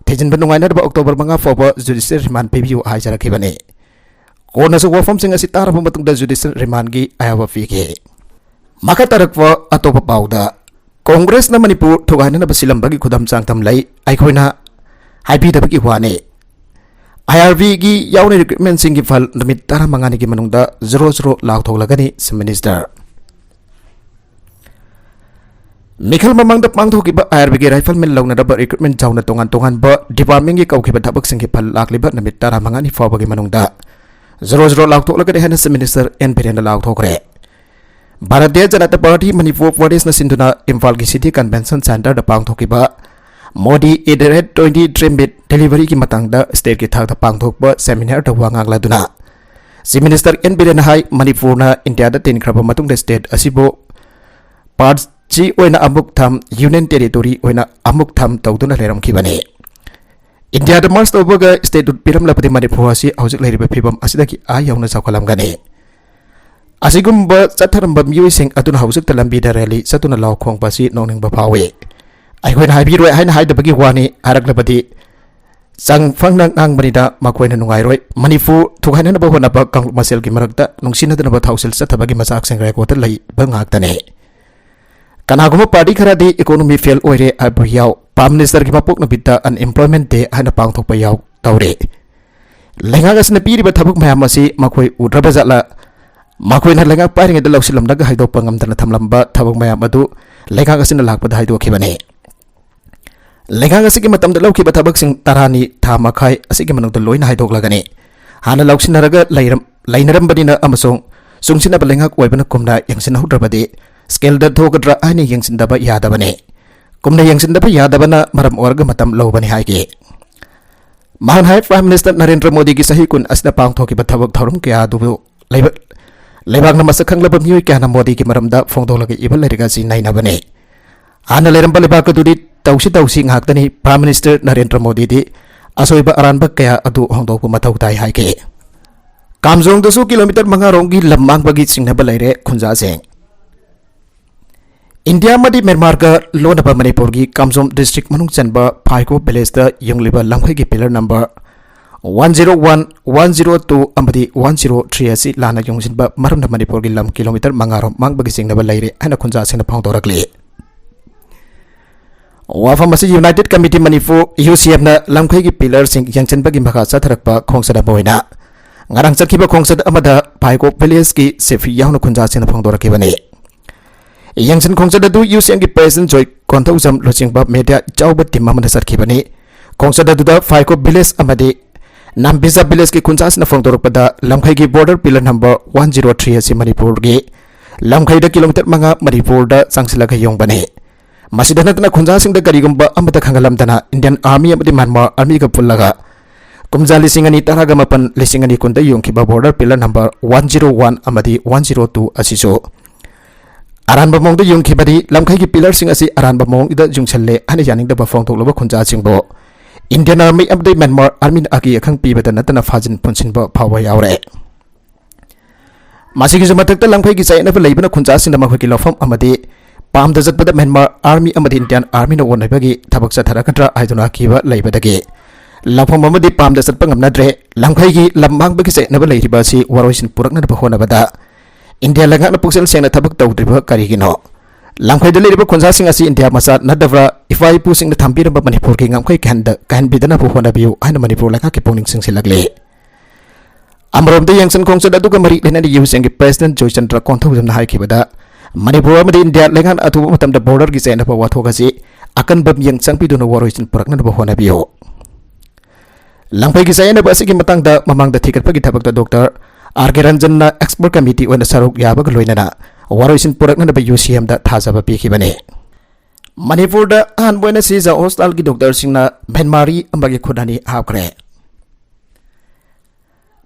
ꯊꯤꯖꯤꯟꯕ ꯅꯨꯡꯉꯥꯏꯅꯅꯕ ꯑꯣꯛꯇꯣꯕꯔ ꯃꯉꯥ ꯐꯥꯎꯕ ꯖꯨꯗꯤꯁꯤꯌꯦꯜ ꯔꯤꯃꯥꯟ ꯄꯤꯕꯤꯌꯨ ꯍꯥꯏꯖꯔꯛꯈꯤꯕꯅꯤ꯫ ꯀꯣꯔꯠꯅꯁꯨ ꯋꯥꯐꯝꯁꯤꯡ ꯑꯁꯤ ꯇꯥꯔꯕ ꯃꯇꯨꯡꯗ ꯖꯨꯗꯤꯁꯤꯌꯦꯜ ꯔꯤꯃꯥꯟꯒꯤ ꯑꯌꯥꯕ ꯄꯤꯈꯤ꯫ ꯃꯈꯥ ꯇꯥꯔꯛꯄ ꯑꯇꯣꯞꯄ ꯄꯥꯎꯗ, ꯀꯣꯡꯒ꯭ꯔꯦꯁꯅ ꯃꯅꯤꯄꯨꯔ ꯊꯨꯒꯥꯏꯅꯅꯕ ꯁꯤꯜꯂꯝꯕꯒꯤ ꯈꯨꯗꯝ ꯆꯥꯡꯗꯝ ꯂꯩ, ꯑꯩꯈꯣꯏꯅ ꯍꯥꯏꯕꯤꯗꯕꯒꯤ ꯋꯥꯅꯤ꯫ ꯑꯥꯏ ꯑꯥꯔ ꯕꯤꯒꯤ ꯌꯥꯎꯅ ꯔꯤꯀ꯭ꯔꯨꯠꯃꯦꯟꯁꯤꯡꯒꯤ ꯐꯜ ꯅꯨꯃꯤꯠ ꯇꯔꯥꯃꯉꯥꯅꯤꯒꯤ ꯃꯅꯨꯡꯗ ꯖꯣꯔꯣ ꯖꯣꯔꯣ ꯂꯥꯎꯊꯣꯛꯂꯒꯅꯤ, ꯆꯤꯐ ꯃꯤꯅꯤꯁꯇꯔ꯫ ꯃꯤꯈꯜ ꯃꯃꯥꯡꯗ ꯄꯥꯡꯊꯣꯛꯈꯤꯕ ꯑꯥꯏ ꯑꯥꯔ ꯕꯤꯒꯤ ꯔꯥꯏꯐꯜꯃꯦꯟ ꯂꯧꯅꯅꯕ ꯔꯤꯀ꯭ꯔꯨꯠꯃꯦꯟ ꯆꯥꯎꯅ ꯇꯣꯉꯥꯟ ꯇꯣꯉꯥꯟꯕ ꯗꯤꯄꯥꯔꯠꯃꯦꯟꯒꯤ ꯀꯧꯈꯤꯕ ꯊꯕꯛꯁꯤꯡꯒꯤ ꯐꯜ ꯂꯥꯛꯂꯤꯕ ꯅꯨꯃꯤꯠ ꯇꯔꯥꯃꯉꯥꯅꯤ ꯐꯥꯎꯕꯒꯤ ꯃꯅꯨꯡꯗ ꯖꯣꯔꯣ ꯖꯣꯔꯣ ꯂꯥꯎꯊꯣꯛꯂꯒꯅꯤ ꯍꯥꯏꯅ ꯆꯤꯐ ꯃꯤꯅꯤꯁꯇꯔ ꯑꯦꯟ ꯕꯤꯔꯦꯟꯅ ꯂꯥꯎꯊꯣꯛꯈ꯭ꯔꯦ꯫ ꯚꯥꯔꯇꯤꯌ ꯖꯅꯇꯥ ꯄꯥꯔꯇꯤ ꯃꯅꯤꯄꯨꯔ ꯄ꯭ꯔꯗꯦꯁꯅ ꯁꯤꯟꯗꯨꯅ ꯏꯝꯐꯥꯜꯒꯤ ꯁꯤꯇꯤ ꯀꯟꯚꯦꯟꯁꯟ ꯁꯦꯟꯇꯔꯗ ꯄꯥꯡꯊꯣꯛꯈꯤꯕ Modi at the rate twenty dream meet ꯗꯦꯂꯤꯚꯔꯤꯒꯤ ꯃꯇꯥꯡꯗ ꯁ꯭ꯇꯦꯠꯀꯤ ꯊꯥꯛꯇ ꯄꯥꯡꯊꯣꯛꯄ ꯁꯦꯃꯤꯅꯥꯔꯗ ꯋꯥ ꯉꯥꯡꯂꯗꯨꯅ ꯆꯤꯐ ꯃꯤꯅꯤꯁꯇꯔ ꯑꯦꯟ ꯕꯤꯔꯦꯟꯅ ꯍꯥꯏ, ꯃꯅꯤꯄꯨꯔꯅ ꯏꯟꯗꯤꯌꯥꯗ ꯇꯤꯟꯈ꯭ꯔꯕ ꯃꯇꯨꯡꯗ ꯁ꯭ꯇꯦꯠ ꯑꯁꯤꯕꯨ ꯄꯥꯔꯠꯁꯤ ꯑꯣꯏꯅ ꯑꯃꯨꯛ ꯊꯝ, ꯌꯨꯅꯤꯌꯟ ꯇꯦꯔꯤꯇꯣꯔꯤ ꯑꯣꯏꯅ ꯑꯃꯨꯛ ꯊꯝ ꯇꯧꯗꯨꯅ ꯂꯩꯔꯝꯈꯤꯕꯅꯤ꯫ ꯏꯟꯗꯤꯌꯥꯗ ꯃꯔꯁ ꯇꯧꯕꯒ ꯁ꯭ꯇꯦꯠ ꯄꯤꯔꯝꯂꯕꯗꯤ ꯃꯅꯤꯄꯨꯔ ꯑꯁꯤ ꯍꯧꯖꯤꯛ ꯂꯩꯔꯤꯕ ꯐꯤꯕꯝ ꯑꯁꯤꯗꯒꯤ ꯑꯥ ꯌꯧꯅ ꯆꯥꯎꯈꯠꯂꯝꯒꯅꯤ꯫ ꯑꯁꯤꯒꯨꯝꯕ ꯆꯠꯊꯔꯝꯕ ꯃꯤꯑꯣꯏꯁꯤꯡ ꯑꯗꯨꯅ ꯍꯧꯖꯤꯛꯇ ꯂꯝꯕꯤꯗ ꯔꯦꯂꯤ ꯆꯠꯇꯨꯅ ꯂꯥꯎ ꯈꯣꯡꯕ ꯑꯁꯤ ꯅꯣꯛꯅꯤꯡꯕ ꯐꯥꯎꯏ꯫ ꯑꯩꯈꯣꯏꯅ ꯍꯥꯏꯕꯤꯔꯣꯏ ꯍꯥꯏꯅ ꯍꯥꯏꯗꯕꯒꯤ ꯋꯥꯅꯤ, ꯍꯥꯏꯔꯛꯂꯕꯗꯤ ꯆꯪꯐꯪꯅ ꯉꯥꯡꯕꯅꯤꯅ ꯃꯈꯣꯏꯅ ꯅꯨꯡꯉꯥꯏꯔꯣꯏ꯫ ꯃꯅꯤꯄꯨꯔ ꯊꯨꯒꯥꯏꯅꯅꯕ ꯍꯣꯠꯅꯕ ꯀꯥꯡꯂꯨꯞ ꯃꯁꯦꯜꯒꯤ ꯃꯔꯛꯇ ꯅꯨꯡꯁꯤꯅꯗꯅꯕ ꯊꯧꯁꯤꯜ ꯆꯠꯊꯕꯒꯤ ꯃꯆꯥꯛꯁꯤꯡ ꯔꯦꯀꯣꯔꯗ ꯂꯩꯕ ꯉꯥꯛꯇꯅꯤ꯫ ꯀꯅꯥꯒꯨꯝꯕ ꯄꯥꯔꯇꯤ ꯈꯔꯗꯤ ꯏꯀꯣꯅꯣꯃꯤ ꯐꯦꯜ ꯑꯣꯏꯔꯦ ꯍꯥꯏꯕ ꯌꯥꯎ, ꯄ꯭ꯔꯥꯏꯝ ꯃꯤꯅꯤꯁꯇꯔꯒꯤ ꯃꯄꯣꯛ ꯅꯨꯃꯤꯠꯇ ꯑꯟꯑꯦꯝꯄ꯭ꯂꯣꯏꯃꯦꯟ ꯗꯦ ꯍꯥꯏꯅ ꯄꯥꯡꯊꯣꯛꯄ ꯌꯥꯎ ꯇꯧꯔꯦ꯫ ꯂꯩꯉꯥꯛ ꯑꯁꯤꯅ ꯄꯤꯔꯤꯕ ꯊꯕꯛ ꯃꯌꯥꯝ ꯑꯁꯤ ꯃꯈꯣꯏ ꯎꯗ꯭ꯔꯕ ꯖꯥꯠꯂ? ꯃꯈꯣꯏꯅ ꯂꯩꯉꯥꯛ ꯄꯥꯏꯔꯤꯉꯩꯗ ꯂꯧꯁꯤꯜꯂꯝꯂꯒ ꯍꯥꯏꯗꯣꯛꯄ ꯉꯝꯗꯅ ꯊꯝꯂꯝꯕ ꯊꯕꯛ ꯃꯌꯥꯝ ꯑꯗꯨ ꯂꯩꯉꯥꯛ ꯑꯁꯤꯅ ꯂꯥꯛꯄꯗ ꯍꯥꯏꯗꯣꯛꯈꯤꯕꯅꯤ꯫ ꯂꯩꯉꯥꯛ ꯑꯁꯤꯒꯤ ꯃꯇꯝꯗ ꯂꯧꯈꯤꯕ ꯊꯕꯛꯁꯤꯡ ꯇꯔꯥꯅꯤ ꯊꯥ ꯃꯈꯥꯏ ꯑꯁꯤꯒꯤ ꯃꯅꯨꯡꯗ ꯂꯣꯏꯅ ꯍꯥꯏꯗꯣꯛꯂꯒꯅꯤ꯫ ꯍꯥꯟꯅ ꯂꯧꯁꯤꯟꯅꯔꯒ ꯂꯩꯔꯝ-, ꯂꯩꯅꯔꯝꯕꯅꯤꯅ ꯑꯃꯁꯨꯡ ꯆꯨꯡꯁꯤꯟꯅꯕ ꯂꯩꯉꯥꯛ ꯑꯣꯏꯕꯅ ꯀꯨꯝꯅ ꯌꯦꯡꯁꯤꯟꯍꯧꯗ꯭ꯔꯕꯗꯤ ꯁ꯭ꯀꯦꯜꯗ ꯊꯣꯛꯀꯗ꯭ꯔꯥ ꯍꯥꯏꯅ ꯌꯦꯡꯁꯤꯟꯗꯕ ꯌꯥꯗꯕꯅꯤ꯫ ꯀꯨꯝꯅ ꯌꯦꯡꯁꯤꯟꯗꯕ ꯌꯥꯗꯕꯅ ꯃꯔꯝ ꯑꯣꯏꯔꯒ ꯃꯇꯝ ꯂꯧꯕꯅꯤ ꯍꯥꯏꯈꯤ꯫ ꯃꯍꯥꯛꯅ ꯍꯥꯏ, ꯄ꯭ꯔꯥꯏꯝ ꯃꯤꯅꯤꯁꯇꯔ ꯅꯔꯦꯟꯗ꯭ꯔ ꯃꯣꯗꯤꯒꯤ ꯆꯍꯤ ꯀꯨꯟ ꯑꯁꯤꯗ ꯄꯥꯡꯊꯣꯛꯈꯤꯕ ꯊꯕꯛ ꯊꯧꯔꯝ ꯀꯌꯥ ꯑꯗꯨꯕꯨ ꯂꯩꯕ-, ꯂꯩꯕꯥꯛꯅ ꯃꯁꯛ ꯈꯪꯂꯕ ꯃꯤꯑꯣꯏ ꯀꯌꯥꯅ ꯃꯣꯗꯤꯒꯤ ꯃꯔꯝꯗ ꯐꯣꯡꯗꯣꯛꯂꯒ ꯏꯕ ꯂꯥꯏꯔꯤꯛ ꯑꯁꯤ ꯅꯩꯅꯕꯅꯤ꯫ ꯍꯥꯟꯅ ꯂꯩꯔꯝꯕ ꯂꯩꯕꯥꯛ ꯑꯗꯨꯗꯤ ꯇꯧꯁꯤ ꯇꯧꯁꯤ ꯉꯥꯛꯇꯅꯤ꯫ ꯄ꯭ꯔꯥꯏꯝ ꯃꯤꯅꯤꯁꯇꯔ ꯅꯔꯦꯟꯗ꯭ꯔ ꯃꯣꯗꯤꯗꯤ ꯑꯁꯣꯏꯕ ꯑꯔꯥꯟꯕ ꯀꯌꯥ ꯑꯗꯨ ꯍꯣꯡꯗꯣꯛꯄ ꯃꯊꯧ ꯇꯥꯏ ꯍꯥꯏꯈꯤ꯫ ꯀꯥꯝꯖꯣꯡꯗꯁꯨ ꯀꯤꯂꯣꯃꯤꯇꯔ ꯃꯉꯥ ꯔꯣꯝꯒꯤ ꯂꯝ ꯃꯥꯡꯕꯒꯤ ꯆꯤꯡꯅꯕ ꯂꯩꯔꯦ ꯈꯨꯟꯖꯥꯁꯤꯡ꯫ ꯏꯟꯗꯤꯌꯥ ꯑꯃꯗꯤ ꯃ꯭ꯌꯥꯟꯃꯥꯔꯒ ꯂꯣꯟꯅꯕ ꯃꯅꯤꯄꯨꯔꯒꯤ ꯀꯥꯝꯖꯣꯝ ꯗꯤꯁꯇ꯭ꯔꯤꯛ ꯃꯅꯨꯡ ꯆꯟꯕ ꯐꯥꯏꯀꯣ ꯚꯤꯂꯦꯖꯇ ꯌꯨꯡꯂꯤꯕ ꯂꯝꯈꯩꯒꯤ pillar number one zero one, one zero two ꯑꯃꯗꯤ ꯋꯥꯟ ꯖꯤꯔꯣ ꯊ꯭ꯔꯤ ꯑꯁꯤ ꯂꯥꯟꯅ ꯌꯨꯡꯁꯤꯟꯕ ꯃꯔꯝꯅ ꯃꯅꯤꯄꯨꯔꯒꯤ ꯂꯝ ꯀꯤꯂꯣꯃꯤꯇꯔ ꯃꯉꯥ ꯔꯣꯝ ꯃꯥꯡꯕꯒꯤ ꯆꯤꯡꯅꯕ ꯂꯩꯔꯦ ꯍꯥꯏꯅ ꯈꯨꯟꯖꯥꯁꯤꯡꯅ ꯐꯣꯡꯗꯣꯔꯛꯂꯤ꯫ ꯋꯥꯐꯝ ꯑꯁꯤ United Committee Manipur, UCM, ꯅ ꯂꯝꯈꯩꯒꯤ pillar ꯁꯤꯡ ꯌꯦꯡꯁꯤꯟꯕꯒꯤ ꯃꯈꯥ ꯆꯠꯊꯔꯛꯄ ꯈꯣꯡꯆꯠ ꯑꯃ ꯑꯣꯏꯅ ꯉꯔꯥꯡ ꯆꯠꯈꯤꯕ ꯈꯣꯡꯆꯠ ꯑꯃꯗ ꯐꯥꯏꯀꯣꯞ village ꯀꯤ ꯁꯤꯐꯤ ꯌꯥꯎꯅ ꯈꯨꯟꯖꯥꯁꯤꯡꯅ ꯐꯣꯡꯗꯣꯔꯛꯈꯤꯕꯅꯤ꯫ ꯌꯦꯡꯁꯤꯟ ꯈꯣꯡꯆꯠ ꯑꯗꯨ UCM ꯒꯤ president ꯖꯣꯏ ꯀꯣꯟꯊꯧꯖꯝ ꯂꯨꯆꯤꯡꯕ media ꯆꯥꯎꯕ team ꯑꯃꯅ ꯆꯠꯈꯤꯕꯅꯤ꯫ ꯈꯣꯡꯆꯠ ꯑꯗꯨꯗ ꯐꯥꯏꯀꯣꯞ village ꯑꯃꯗꯤ ꯅꯥꯝꯕꯤꯖꯥ village ꯀꯤ ꯈꯨꯟꯖꯥꯁꯤꯡꯅ ꯐꯣꯡꯗꯣꯔꯛꯄꯗ, ꯂꯝꯈꯩꯒꯤ border pillar number one zero three ꯑꯁꯤ ꯃꯅꯤꯄꯨꯔꯒꯤ ꯂꯝꯈꯩꯗ kilometre ꯃꯉꯥ ꯃꯅꯤꯄꯨꯔꯗ ꯆꯪꯁꯤꯜꯂꯒ ꯌꯣꯡꯕꯅꯤ꯫ ꯃꯁꯤꯗ ꯅꯠꯇꯅ ꯈꯨꯟꯖꯥꯁꯤꯡꯗ ꯀꯔꯤꯒꯨꯝꯕ ꯑꯃꯠꯇ ꯈꯪꯍꯜꯂꯝꯗꯅ Indian Army ꯑꯃꯗꯤ Myanmar Army ꯒ ꯄꯨꯜꯂꯒ ꯀꯨꯝꯖꯥ ꯂꯤꯁꯤꯡ ꯑꯅꯤ ꯇꯔꯥꯒ ꯃꯥꯄꯟ, ꯂꯤꯁꯤꯡ ꯑꯅꯤ ꯀꯨꯟꯗ ꯌꯣꯡꯈꯤꯕ border pillar number one zero one ꯑꯃꯗꯤ one zero two ꯑꯁꯤꯁꯨ ꯑꯔꯥꯟꯕ ꯃꯑꯣꯡꯗ ꯌꯨꯡꯈꯤꯕꯅꯤ꯫ ꯂꯝꯈꯩꯒꯤ pillar ꯁꯤꯡ ꯑꯁꯤ ꯑꯔꯥꯟꯕ ꯃꯑꯣꯡꯗ ꯌꯨꯡꯁꯜꯂꯦ ꯍꯥꯏꯅ ꯌꯥꯅꯤꯡꯗꯕ ꯐꯣꯡꯗꯣꯛꯂꯕ ꯈꯨꯟꯖꯥꯁꯤꯡꯕꯨ Indian Army ꯑꯃꯗꯤ Myanmar Army ꯅ ꯑꯀꯤ ꯑꯈꯪ ꯄꯤꯕꯗ ꯅꯠꯇꯅ ꯐꯥꯖꯤꯟ ꯄꯨꯟꯁꯤꯟꯕ ꯐꯥꯎꯕ ꯌꯥꯎꯔꯦ꯫ ꯃꯁꯤꯒꯤꯁꯨ ꯃꯊꯛꯇ, ꯂꯝꯈꯩꯒꯤ ꯆꯌꯦꯠꯅꯕ ꯂꯩꯕꯅ ꯈꯨꯟꯖꯥꯁꯤꯡꯅ ꯃꯈꯣꯏꯒꯤ ꯂꯧꯐꯝ ꯑꯃꯗꯤ ꯄꯥꯝꯗ ꯆꯠꯄꯗ Myanmar Army ꯑꯃꯗꯤ Indian Army ꯅ ꯑꯣꯟꯅꯕꯒꯤ ꯊꯕꯛ ꯆꯠꯊꯔꯛꯀꯗ꯭ꯔꯥ ꯍꯥꯏꯗꯨꯅ ꯑꯀꯤꯕ ꯂꯩꯕꯗꯒꯤ ꯂꯧꯐꯝ ꯑꯃꯗꯤ ꯄꯥꯝꯗ ꯆꯠꯄ ꯉꯝꯅꯗ꯭ꯔꯦ꯫ ꯂꯝꯈꯩꯒꯤ ꯂꯝ ꯃꯥꯡꯕꯒꯤ ꯆꯌꯦꯠꯅꯕ ꯂꯩꯔꯤꯕ ꯑꯁꯤ ꯋꯥꯔꯣꯏꯁꯤꯟ ꯄꯨꯔꯛꯅꯅꯕ ꯍꯣꯠꯅꯕꯗ India ꯂꯩꯉꯥꯛꯅ ꯄꯨꯛꯆꯦꯜ ꯁꯦꯡꯅ ꯊꯕꯛ ꯇꯧꯗ꯭ꯔꯤꯕ ꯀꯔꯤꯒꯤꯅꯣ? ꯂꯝꯈꯩꯗ ꯂꯩꯔꯤꯕ ꯈꯨꯟꯖꯥꯁꯤꯡ ꯑꯁꯤ India ꯃꯆꯥ ꯅꯠꯇꯕ꯭ꯔꯥ? ꯏꯄꯥ ꯏꯄꯨꯁꯤꯡꯅ ꯊꯝꯕꯤꯔꯝꯕ ꯃꯅꯤꯄꯨꯔꯒꯤ ꯉꯝꯈꯩ ꯀꯥꯏꯍꯟꯗ-, ꯀꯥꯏꯍꯟꯕꯤꯗꯅꯕ ꯍꯣꯠꯅꯕꯤꯌꯨ ꯍꯥꯏꯅ ꯃꯅꯤꯄꯨꯔ ꯂꯩꯉꯥꯛꯀꯤ ꯄꯨꯛꯅꯤꯡ ꯆꯤꯡꯁꯤꯜꯂꯛꯂꯤ꯫ ꯑꯃꯔꯣꯝꯗ, ꯌꯦꯡꯁꯤꯟ ꯈꯣꯡꯆꯠ ꯑꯗꯨꯒ ꯃꯔꯤ ꯂꯩꯅꯅ UCM ꯒꯤ president ꯖꯣꯏꯆꯟꯗ꯭ꯔ ꯀꯣꯟꯊꯧꯖꯝꯅ ꯍꯥꯏꯈꯤꯕꯗ, ꯃꯅꯤꯄꯨꯔ ꯑꯃꯗꯤ India ꯂꯩꯉꯥꯛꯅ ꯑꯊꯨꯕ ꯃꯇꯝꯗ border ꯒꯤ ꯆꯌꯦꯠꯅꯕ ꯋꯥꯊꯣꯛ ꯑꯁꯤ ꯑꯀꯟꯕ ꯃꯤꯠꯌꯦꯡ ꯆꯪꯕꯤꯗꯨꯅ ꯋꯥꯔꯣꯏꯁꯤꯟ ꯄꯨꯔꯛꯅꯅꯕ ꯍꯣꯠꯅꯕꯤꯌꯨ꯫ ꯂꯝꯈꯩꯒꯤ ꯆꯌꯦꯠꯅꯕ ꯑꯁꯤꯒꯤ ꯃꯇꯥꯡꯗ ꯃꯃꯥꯡꯗ ꯊꯤꯒꯠꯄꯒꯤ ꯊꯕꯛꯇ Doctor R K Ranjan ꯅ expert committee ꯑꯣꯏꯅ ꯁꯔꯨꯛ ꯌꯥꯕꯒ ꯂꯣꯏꯅꯅ ꯋꯥꯔꯣꯏꯁꯤꯟ ꯄꯨꯔꯛꯅꯅꯕ UCM ꯗ ꯊꯥꯖꯕ ꯄꯤꯈꯤꯕꯅꯤ꯫ ꯃꯅꯤꯄꯨꯔꯗ ꯑꯍꯥꯟꯕ ꯑꯣꯏꯅ ꯁꯤꯖ ꯍꯣꯁꯇꯥꯜꯒꯤ doctor ꯁꯤꯡꯅ ꯃ꯭ꯌꯥꯟꯃꯥꯔꯤ ꯑꯃꯒꯤ ꯈꯨꯠ ꯑꯅꯤ ꯍꯥꯞꯈ꯭ꯔꯦ꯫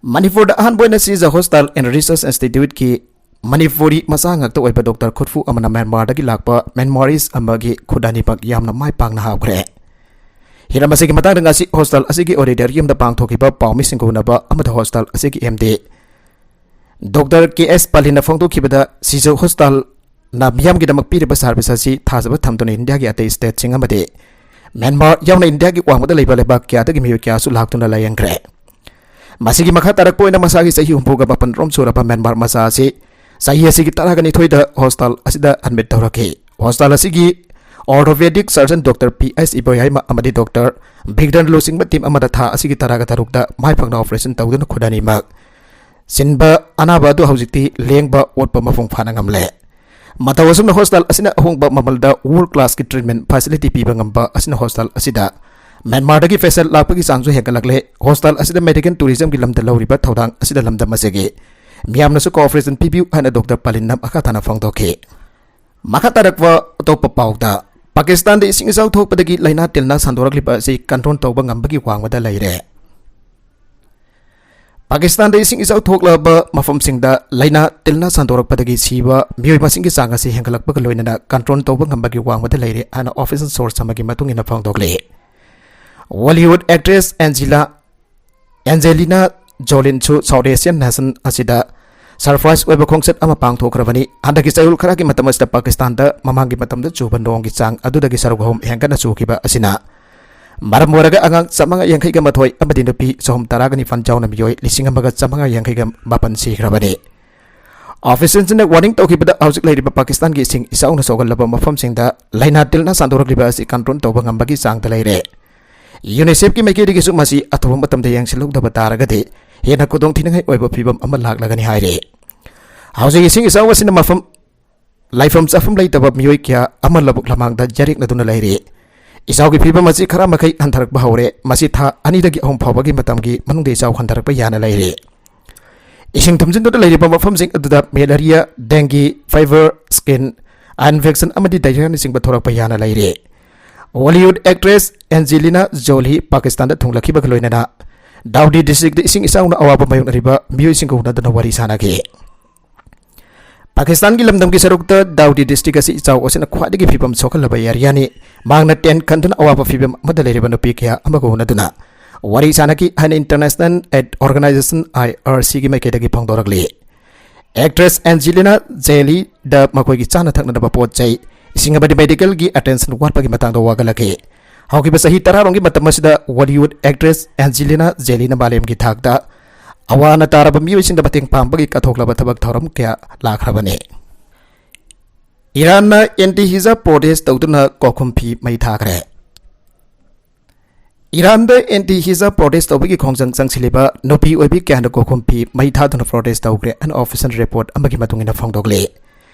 ꯃꯅꯤꯄꯨꯔꯗ ꯑꯍꯥꯟꯕ ꯑꯣꯏꯅ ꯁꯤꯖ Hostel and Research Institute ꯀꯤ ꯃꯅꯤꯄꯨꯔꯤ ꯃꯆꯥ ꯉꯥꯛꯇ ꯑꯣꯏꯕ doctor ꯈꯨꯠꯐꯨ ꯑꯃꯅ ꯃ꯭ꯌꯥꯟꯃꯥꯔꯗꯒꯤ ꯂꯥꯛꯄ Myanmarese ꯑꯃꯒꯤ ꯈꯨꯠ ꯑꯅꯤꯃꯛ ꯌꯥꯝꯅ ꯃꯥꯏ ꯄꯥꯛꯅ ꯍꯥꯞꯈ꯭ꯔꯦ꯫ ꯍꯤꯔꯝ ꯑꯁꯤꯒꯤ ꯃꯇꯥꯡꯗ ꯉꯁꯤ hostel ꯑꯁꯤꯒꯤ auditorium ꯗ ꯄꯥꯡꯊꯣꯛꯈꯤꯕ ꯄꯥꯎꯃꯤꯁꯤꯡꯒ ꯎꯅꯕ ꯑꯃꯗ hostel ꯑꯁꯤꯒꯤ MD Doctor K S ꯄꯥꯂꯤꯅ ꯐꯣꯡꯗꯣꯛꯈꯤꯕꯗ, ꯁꯤꯖ ꯍꯣꯁꯇꯥꯜꯅ ꯃꯤꯌꯥꯝꯒꯤꯗꯃꯛ ꯄꯤꯔꯤꯕ service ꯑꯁꯤ ꯊꯥꯖꯕ ꯊꯝꯗꯨꯅ ꯏꯟꯗꯤꯌꯥꯒꯤ ꯑꯇꯩ state ꯁꯤꯡ ꯑꯃꯗꯤ ꯃ꯭ꯌꯥꯟꯃꯥꯔ ꯌꯥꯎꯅ ꯏꯟꯗꯤꯌꯥꯒꯤ ꯋꯥꯡꯃꯗ ꯂꯩꯕ ꯂꯩꯕꯥꯛ ꯀꯌꯥꯗꯒꯤ ꯃꯤꯑꯣꯏ ꯀꯌꯥꯁꯨ ꯂꯥꯛꯇꯨꯅ ꯂꯥꯌꯦꯡꯈ꯭ꯔꯦ꯫ ꯃꯁꯤꯒꯤ ꯃꯈꯥ ꯇꯥꯔꯛꯄ ꯑꯣꯏꯅ ꯃꯁꯥꯒꯤ ꯆꯍꯤ ꯍꯨꯝꯐꯨꯒ ꯃꯥꯄꯟ ꯔꯣꯝ ꯁꯨꯔꯕ ꯃ꯭ꯌꯥꯟꯃꯥꯔ ꯃꯆꯥ ꯑꯁꯤ ꯆꯍꯤ ꯑꯁꯤꯒꯤ ꯇꯔꯥꯒ ꯅꯤꯊꯣꯏꯗ ꯍꯣꯁꯇꯥꯜ ꯑꯁꯤꯗ admit ꯇꯧꯔꯛꯈꯤ꯫ ꯍꯣꯁꯇꯥꯜ ꯑꯁꯤꯒꯤ Orthopedic surgeon Doctor P S Iboyaima ꯑꯃꯗꯤ Doctor Victor ꯂꯨꯆꯤꯡꯕ team ꯑꯃꯗ ꯊꯥ ꯑꯁꯤꯒꯤ ꯇꯔꯥꯒ ꯇꯔꯨꯛꯇ ꯃꯥꯏ ꯄꯥꯛꯅ operation ꯇꯧꯗꯨꯅ ꯈꯨꯠ ꯑꯅꯤꯃꯛ ꯁꯤꯟꯕ ꯑꯅꯥꯕ ꯑꯗꯨ ꯍꯧꯖꯤꯛꯇꯤ ꯂꯦꯡꯕ ꯑꯣꯠꯄ ꯃꯄꯨꯡ ꯐꯥꯅ ꯉꯝꯂꯦ꯫ ꯃꯇꯧ ꯑꯁꯨꯝꯅ hospital ꯑꯁꯤꯅ ꯑꯍꯣꯡꯕ ꯃꯃꯜꯗ world class ꯀꯤ treatment facility ꯄꯤꯕ ꯉꯝꯕ ꯑꯁꯤꯅ hospital ꯑꯁꯤꯗ ꯃ꯭ꯌꯥꯟꯃꯥꯔꯗꯒꯤ patient ꯂꯥꯛꯄꯒꯤ ꯆꯥꯡꯁꯨ ꯍꯦꯟꯒꯠꯂꯛꯂꯦ꯫ Hospital ꯑꯁꯤꯗ medical tourism ꯒꯤ ꯂꯝꯗ ꯂꯧꯔꯤꯕ ꯊꯧꯗꯥꯡ ꯑꯁꯤꯗ ꯂꯝꯗꯝ ꯑꯁꯤꯒꯤ ꯃꯤꯌꯥꯝꯅꯁꯨ cooperation ꯄꯤꯕꯤꯌꯨ ꯍꯥꯏꯅ Doctor ꯄꯥꯂꯤꯟꯅ ꯃꯈꯥ ꯇꯥꯅ ꯐꯣꯡꯗꯣꯛꯈꯤ꯫ ꯃꯈꯥ ꯇꯥꯔꯛꯄ ꯑꯇꯣꯞꯄ ꯄꯥꯎꯗ, ꯄꯥꯀꯤꯁꯇꯥꯟꯗ ꯏꯁꯤꯡ ꯏꯆꯥꯎ ꯊꯣꯛꯄꯗꯒꯤ ꯂꯥꯏꯅꯥ ꯇꯤꯟꯅ ꯁꯟꯗꯣꯔꯛꯂꯤꯕ ꯑꯁꯤ control ꯇꯧꯕ ꯉꯝꯕꯒꯤ ꯋꯥꯡꯃꯗ ꯂꯩꯔꯦ꯫ ꯄꯥꯀꯤꯁꯇꯥꯟꯗ ꯏꯁꯤꯡ ꯏꯆꯥꯎ ꯊꯣꯛꯂꯕ ꯃꯐꯝꯁꯤꯡꯗ ꯂꯥꯏꯅꯥ ꯇꯤꯟꯅ ꯁꯟꯗꯣꯔꯛꯄꯗꯒꯤ ꯁꯤꯕ ꯃꯤꯑꯣꯏ ꯃꯁꯤꯡꯒꯤ ꯆꯥꯡ ꯑꯁꯤ ꯍꯦꯟꯒꯠꯂꯛꯄꯒ ꯂꯣꯏꯅꯅ control ꯇꯧꯕ ꯉꯝꯕꯒꯤ ꯋꯥꯡꯃꯗ ꯂꯩꯔꯦ ꯍꯥꯏꯅ official source ꯑꯃꯒꯤ ꯃꯇꯨꯡ ꯏꯟꯅ ꯐꯣꯡꯗꯣꯛꯂꯤ꯫ Bollywood actress Angela Angelina Jolieꯁꯨ South Asian nation ꯑꯁꯤꯗ surprise ꯑꯣꯏꯕ ꯈꯣꯡꯆꯠ ꯑꯃ ꯄꯥꯡꯊꯣꯛꯈ꯭ꯔꯕꯅꯤ꯫ ꯍꯟꯗꯛꯀꯤ ꯆꯌꯣꯜ ꯈꯔꯒꯤ ꯃꯇꯝ ꯑꯁꯤꯗ ꯄꯥꯀꯤꯁꯇꯥꯟꯗ ꯃꯃꯥꯡꯒꯤ ꯃꯇꯝꯗ ꯆꯨꯕ ꯅꯣꯡꯒꯤ ꯆꯥꯡ ꯑꯗꯨꯗꯒꯤ ꯁꯔꯨꯛ ꯑꯍꯨꯝ ꯍꯦꯟꯒꯠꯅ ꯆꯨꯈꯤꯕ ꯑꯁꯤꯅ ꯃꯔꯝ ꯑꯣꯏꯔꯒ ꯑꯉꯥꯡ ꯆꯥꯝꯃꯉꯥ ꯌꯥꯡꯈꯩꯒ ꯃꯥꯊꯣꯏ ꯑꯃꯗꯤ ꯅꯨꯄꯤ ꯆꯍꯨꯝ ꯇꯔꯥꯒ ꯅꯤꯄꯥꯟ ꯌꯥꯎꯅ ꯃꯤꯑꯣꯏ ꯂꯤꯁꯤꯡ ꯑꯃꯒ ꯆꯥꯝꯃꯉꯥ ꯌꯥꯡꯈꯩꯒ ꯃꯥꯄꯟ ꯁꯤꯈ꯭ꯔꯕꯅꯤ꯫ Officialꯁꯤꯡꯅ warning ꯇꯧꯈꯤꯕꯗ ꯍꯧꯖꯤꯛ ꯂꯩꯔꯤꯕ ꯄꯥꯀꯤꯁꯇꯥꯟꯒꯤ ꯏꯁꯤꯡ ꯏꯆꯥꯎꯅ ꯁꯣꯛꯍꯜꯂꯕ ꯃꯐꯝꯁꯤꯡꯗ ꯂꯥꯏꯅꯥ ꯇꯤꯟꯅ ꯁꯟꯗꯣꯔꯛꯂꯤꯕ ꯑꯁꯤ control ꯇꯧꯕ ꯉꯝꯕꯒꯤ ꯆꯥꯡꯗ ꯂꯩꯔꯦ꯫ UNICEFꯀꯤ ꯃꯥꯏꯀꯩꯗꯒꯤꯁꯨ ꯃꯁꯤ ꯑꯊꯨꯕ ꯃꯇꯝꯗ ꯌꯦꯡꯁꯤꯜꯍꯧꯗꯕ ꯇꯥꯔꯒꯗꯤ ꯍꯦꯟꯅ ꯈꯨꯗꯣꯡꯊꯤꯅꯤꯡꯉꯥꯏ ꯑꯣꯏꯕ ꯐꯤꯕꯝ ꯑꯃ ꯂꯥꯛꯂꯒꯅꯤ ꯍꯥꯏꯔꯤ꯫ ꯍꯧꯖꯤꯛ ꯏꯁꯤꯡ ꯏꯆꯥꯎ ꯑꯁꯤꯅ ꯃꯐꯝ ꯂꯩꯐꯝ ꯆꯥꯐꯝ ꯂꯩꯇꯕ ꯃꯤꯑꯣꯏ ꯀꯌꯥ ꯑꯃ ꯂꯧꯕꯨꯛ ꯂꯃꯥꯡꯗ ꯌꯥꯔꯦꯛꯅꯗꯨꯅ ꯂꯩꯔꯤ꯫ ꯏꯆꯥꯎꯒꯤ ꯐꯤꯕꯝ ꯑꯁꯤ ꯈꯔ ꯃꯈꯩ ꯍꯟꯊꯔꯛꯄ ꯍꯧꯔꯦ꯫ ꯃꯁꯤ ꯊꯥ ꯑꯅꯤꯗꯒꯤ ꯑꯍꯨꯝ ꯐꯥꯎꯕꯒꯤ ꯃꯇꯝꯒꯤ ꯃꯅꯨꯡꯗ ꯏꯆꯥꯎ ꯍꯟꯊꯔꯛꯄ ꯌꯥꯅ ꯂꯩꯔꯤ꯫ ꯏꯁꯤꯡ ꯊꯨꯝꯖꯤꯟꯗꯨꯅ ꯂꯩꯔꯤꯕ ꯃꯐꯝꯁꯤꯡ ꯑꯗꯨꯗ malaria, dengue fever, skin infection ꯑꯃꯗꯤ diarrheaꯅꯆꯤꯡꯕ ꯊꯣꯔꯛꯄ ꯌꯥꯅ ꯂꯩꯔꯤ꯫ Bollywood actress Angelina Jolie ꯄꯥꯀꯤꯁꯇꯥꯟꯗ ꯊꯨꯡꯂꯈꯤꯕꯒ ꯂꯣꯏꯅꯅ ꯗꯥꯎꯗꯤ districtꯇ ꯏꯁꯤꯡ ꯏꯆꯥꯎꯅ ꯑꯋꯥꯕ ꯃꯥꯌꯣꯛꯅꯔꯤꯕ ꯃꯤꯑꯣꯏꯁꯤꯡꯒ ꯎꯅꯗꯨꯅ ꯋꯥꯔꯤ ꯁꯥꯅꯈꯤ꯫ ꯄꯥꯀꯤꯁꯇꯥꯟꯒꯤ ꯂꯝꯗꯝꯒꯤ ꯁꯔꯨꯛꯇ ꯗꯥꯎꯗꯤ district ꯑꯁꯤ ꯏꯆꯥꯎ ꯑꯁꯤꯅ ꯈ꯭ꯋꯥꯏꯗꯒꯤ ꯐꯤꯕꯝ ꯁꯣꯛꯍꯜꯂꯕ areaꯅꯤ꯫ ꯃꯍꯥꯛꯅ tent ꯈꯟꯗꯨꯅ ꯑꯋꯥꯕ ꯐꯤꯕꯝ ꯑꯃꯗ ꯂꯩꯔꯤꯕ ꯅꯨꯄꯤ ꯀꯌꯥ ꯑꯃꯒ ꯎꯅꯗꯨꯅ ꯋꯥꯔꯤ ꯁꯥꯅꯈꯤ ꯍꯥꯏꯅ International Aid Organization, IRCꯒꯤ ꯃꯥꯏꯀꯩꯗꯒꯤ ꯐꯣꯡꯗꯣꯔꯛꯂꯤ꯫ Actress Angelina Jolieꯗ ꯃꯈꯣꯏꯒꯤ ꯆꯥꯅ ꯊꯛꯅꯅꯕ ꯄꯣꯠ ꯆꯩ, ꯏꯁꯤꯡ ꯑꯃꯗꯤ medicalꯒꯤ attention ꯋꯥꯠꯄꯒꯤ ꯃꯇꯥꯡꯗ ꯋꯥꯀꯠꯂꯛꯈꯤ꯫ ꯍꯧꯈꯤꯕ ꯆꯍꯤ ꯇꯔꯥꯔꯣꯝꯒꯤ ꯃꯇꯝ ꯑꯁꯤꯗ Bollywood actress Angelina Jolieꯅ ꯃꯥꯂꯦꯝꯒꯤ ꯊꯥꯛꯇ ꯑꯋꯥ ꯑꯅꯥ ꯇꯥꯔꯕ ꯃꯤꯑꯣꯏꯁꯤꯡꯗ ꯃꯇꯦꯡ ꯄꯥꯡꯕꯒꯤ ꯀꯠꯊꯣꯛꯂꯕ ꯊꯕꯛ ꯊꯧꯔꯝ ꯀꯌꯥ ꯂꯥꯛꯈ꯭ꯔꯕꯅꯤ꯫ ꯏꯔꯥꯟꯅ ꯑꯦꯟꯇꯤ ꯍꯤꯖꯥꯕ ꯄ꯭ꯔꯣꯇꯦꯁ ꯇꯧꯗꯨꯅ ꯀꯣꯛꯈꯨꯝ ꯐꯤ ꯃꯩ ꯊꯥꯈ꯭ꯔꯦ꯫ ꯏꯔꯥꯟꯗ ꯑꯦꯟꯇꯤ ꯍꯤꯖꯥꯕ ꯄ꯭ꯔꯣꯇꯦꯁ ꯇꯧꯕꯒꯤ ꯈꯣꯡꯖꯪ ꯆꯪꯁꯤꯜꯂꯤꯕ ꯅꯨꯄꯤ ꯑꯣꯏꯕꯤ ꯀꯌꯥꯅ ꯀꯣꯛꯈꯨꯝ ꯐꯤ ꯃꯩ ꯊꯥꯗꯨꯅ ꯄ꯭ꯔꯣꯇꯦꯁ ꯇꯧꯈ꯭ꯔꯦ ꯍꯥꯏꯅ ꯑꯣꯐꯤꯁꯤꯌꯦꯜ ꯔꯤꯄꯣꯔꯠ ꯑꯃꯒꯤ ꯃꯇꯨꯡ ꯏꯟꯅ ꯐꯣꯡꯗꯣꯛꯂꯤ꯫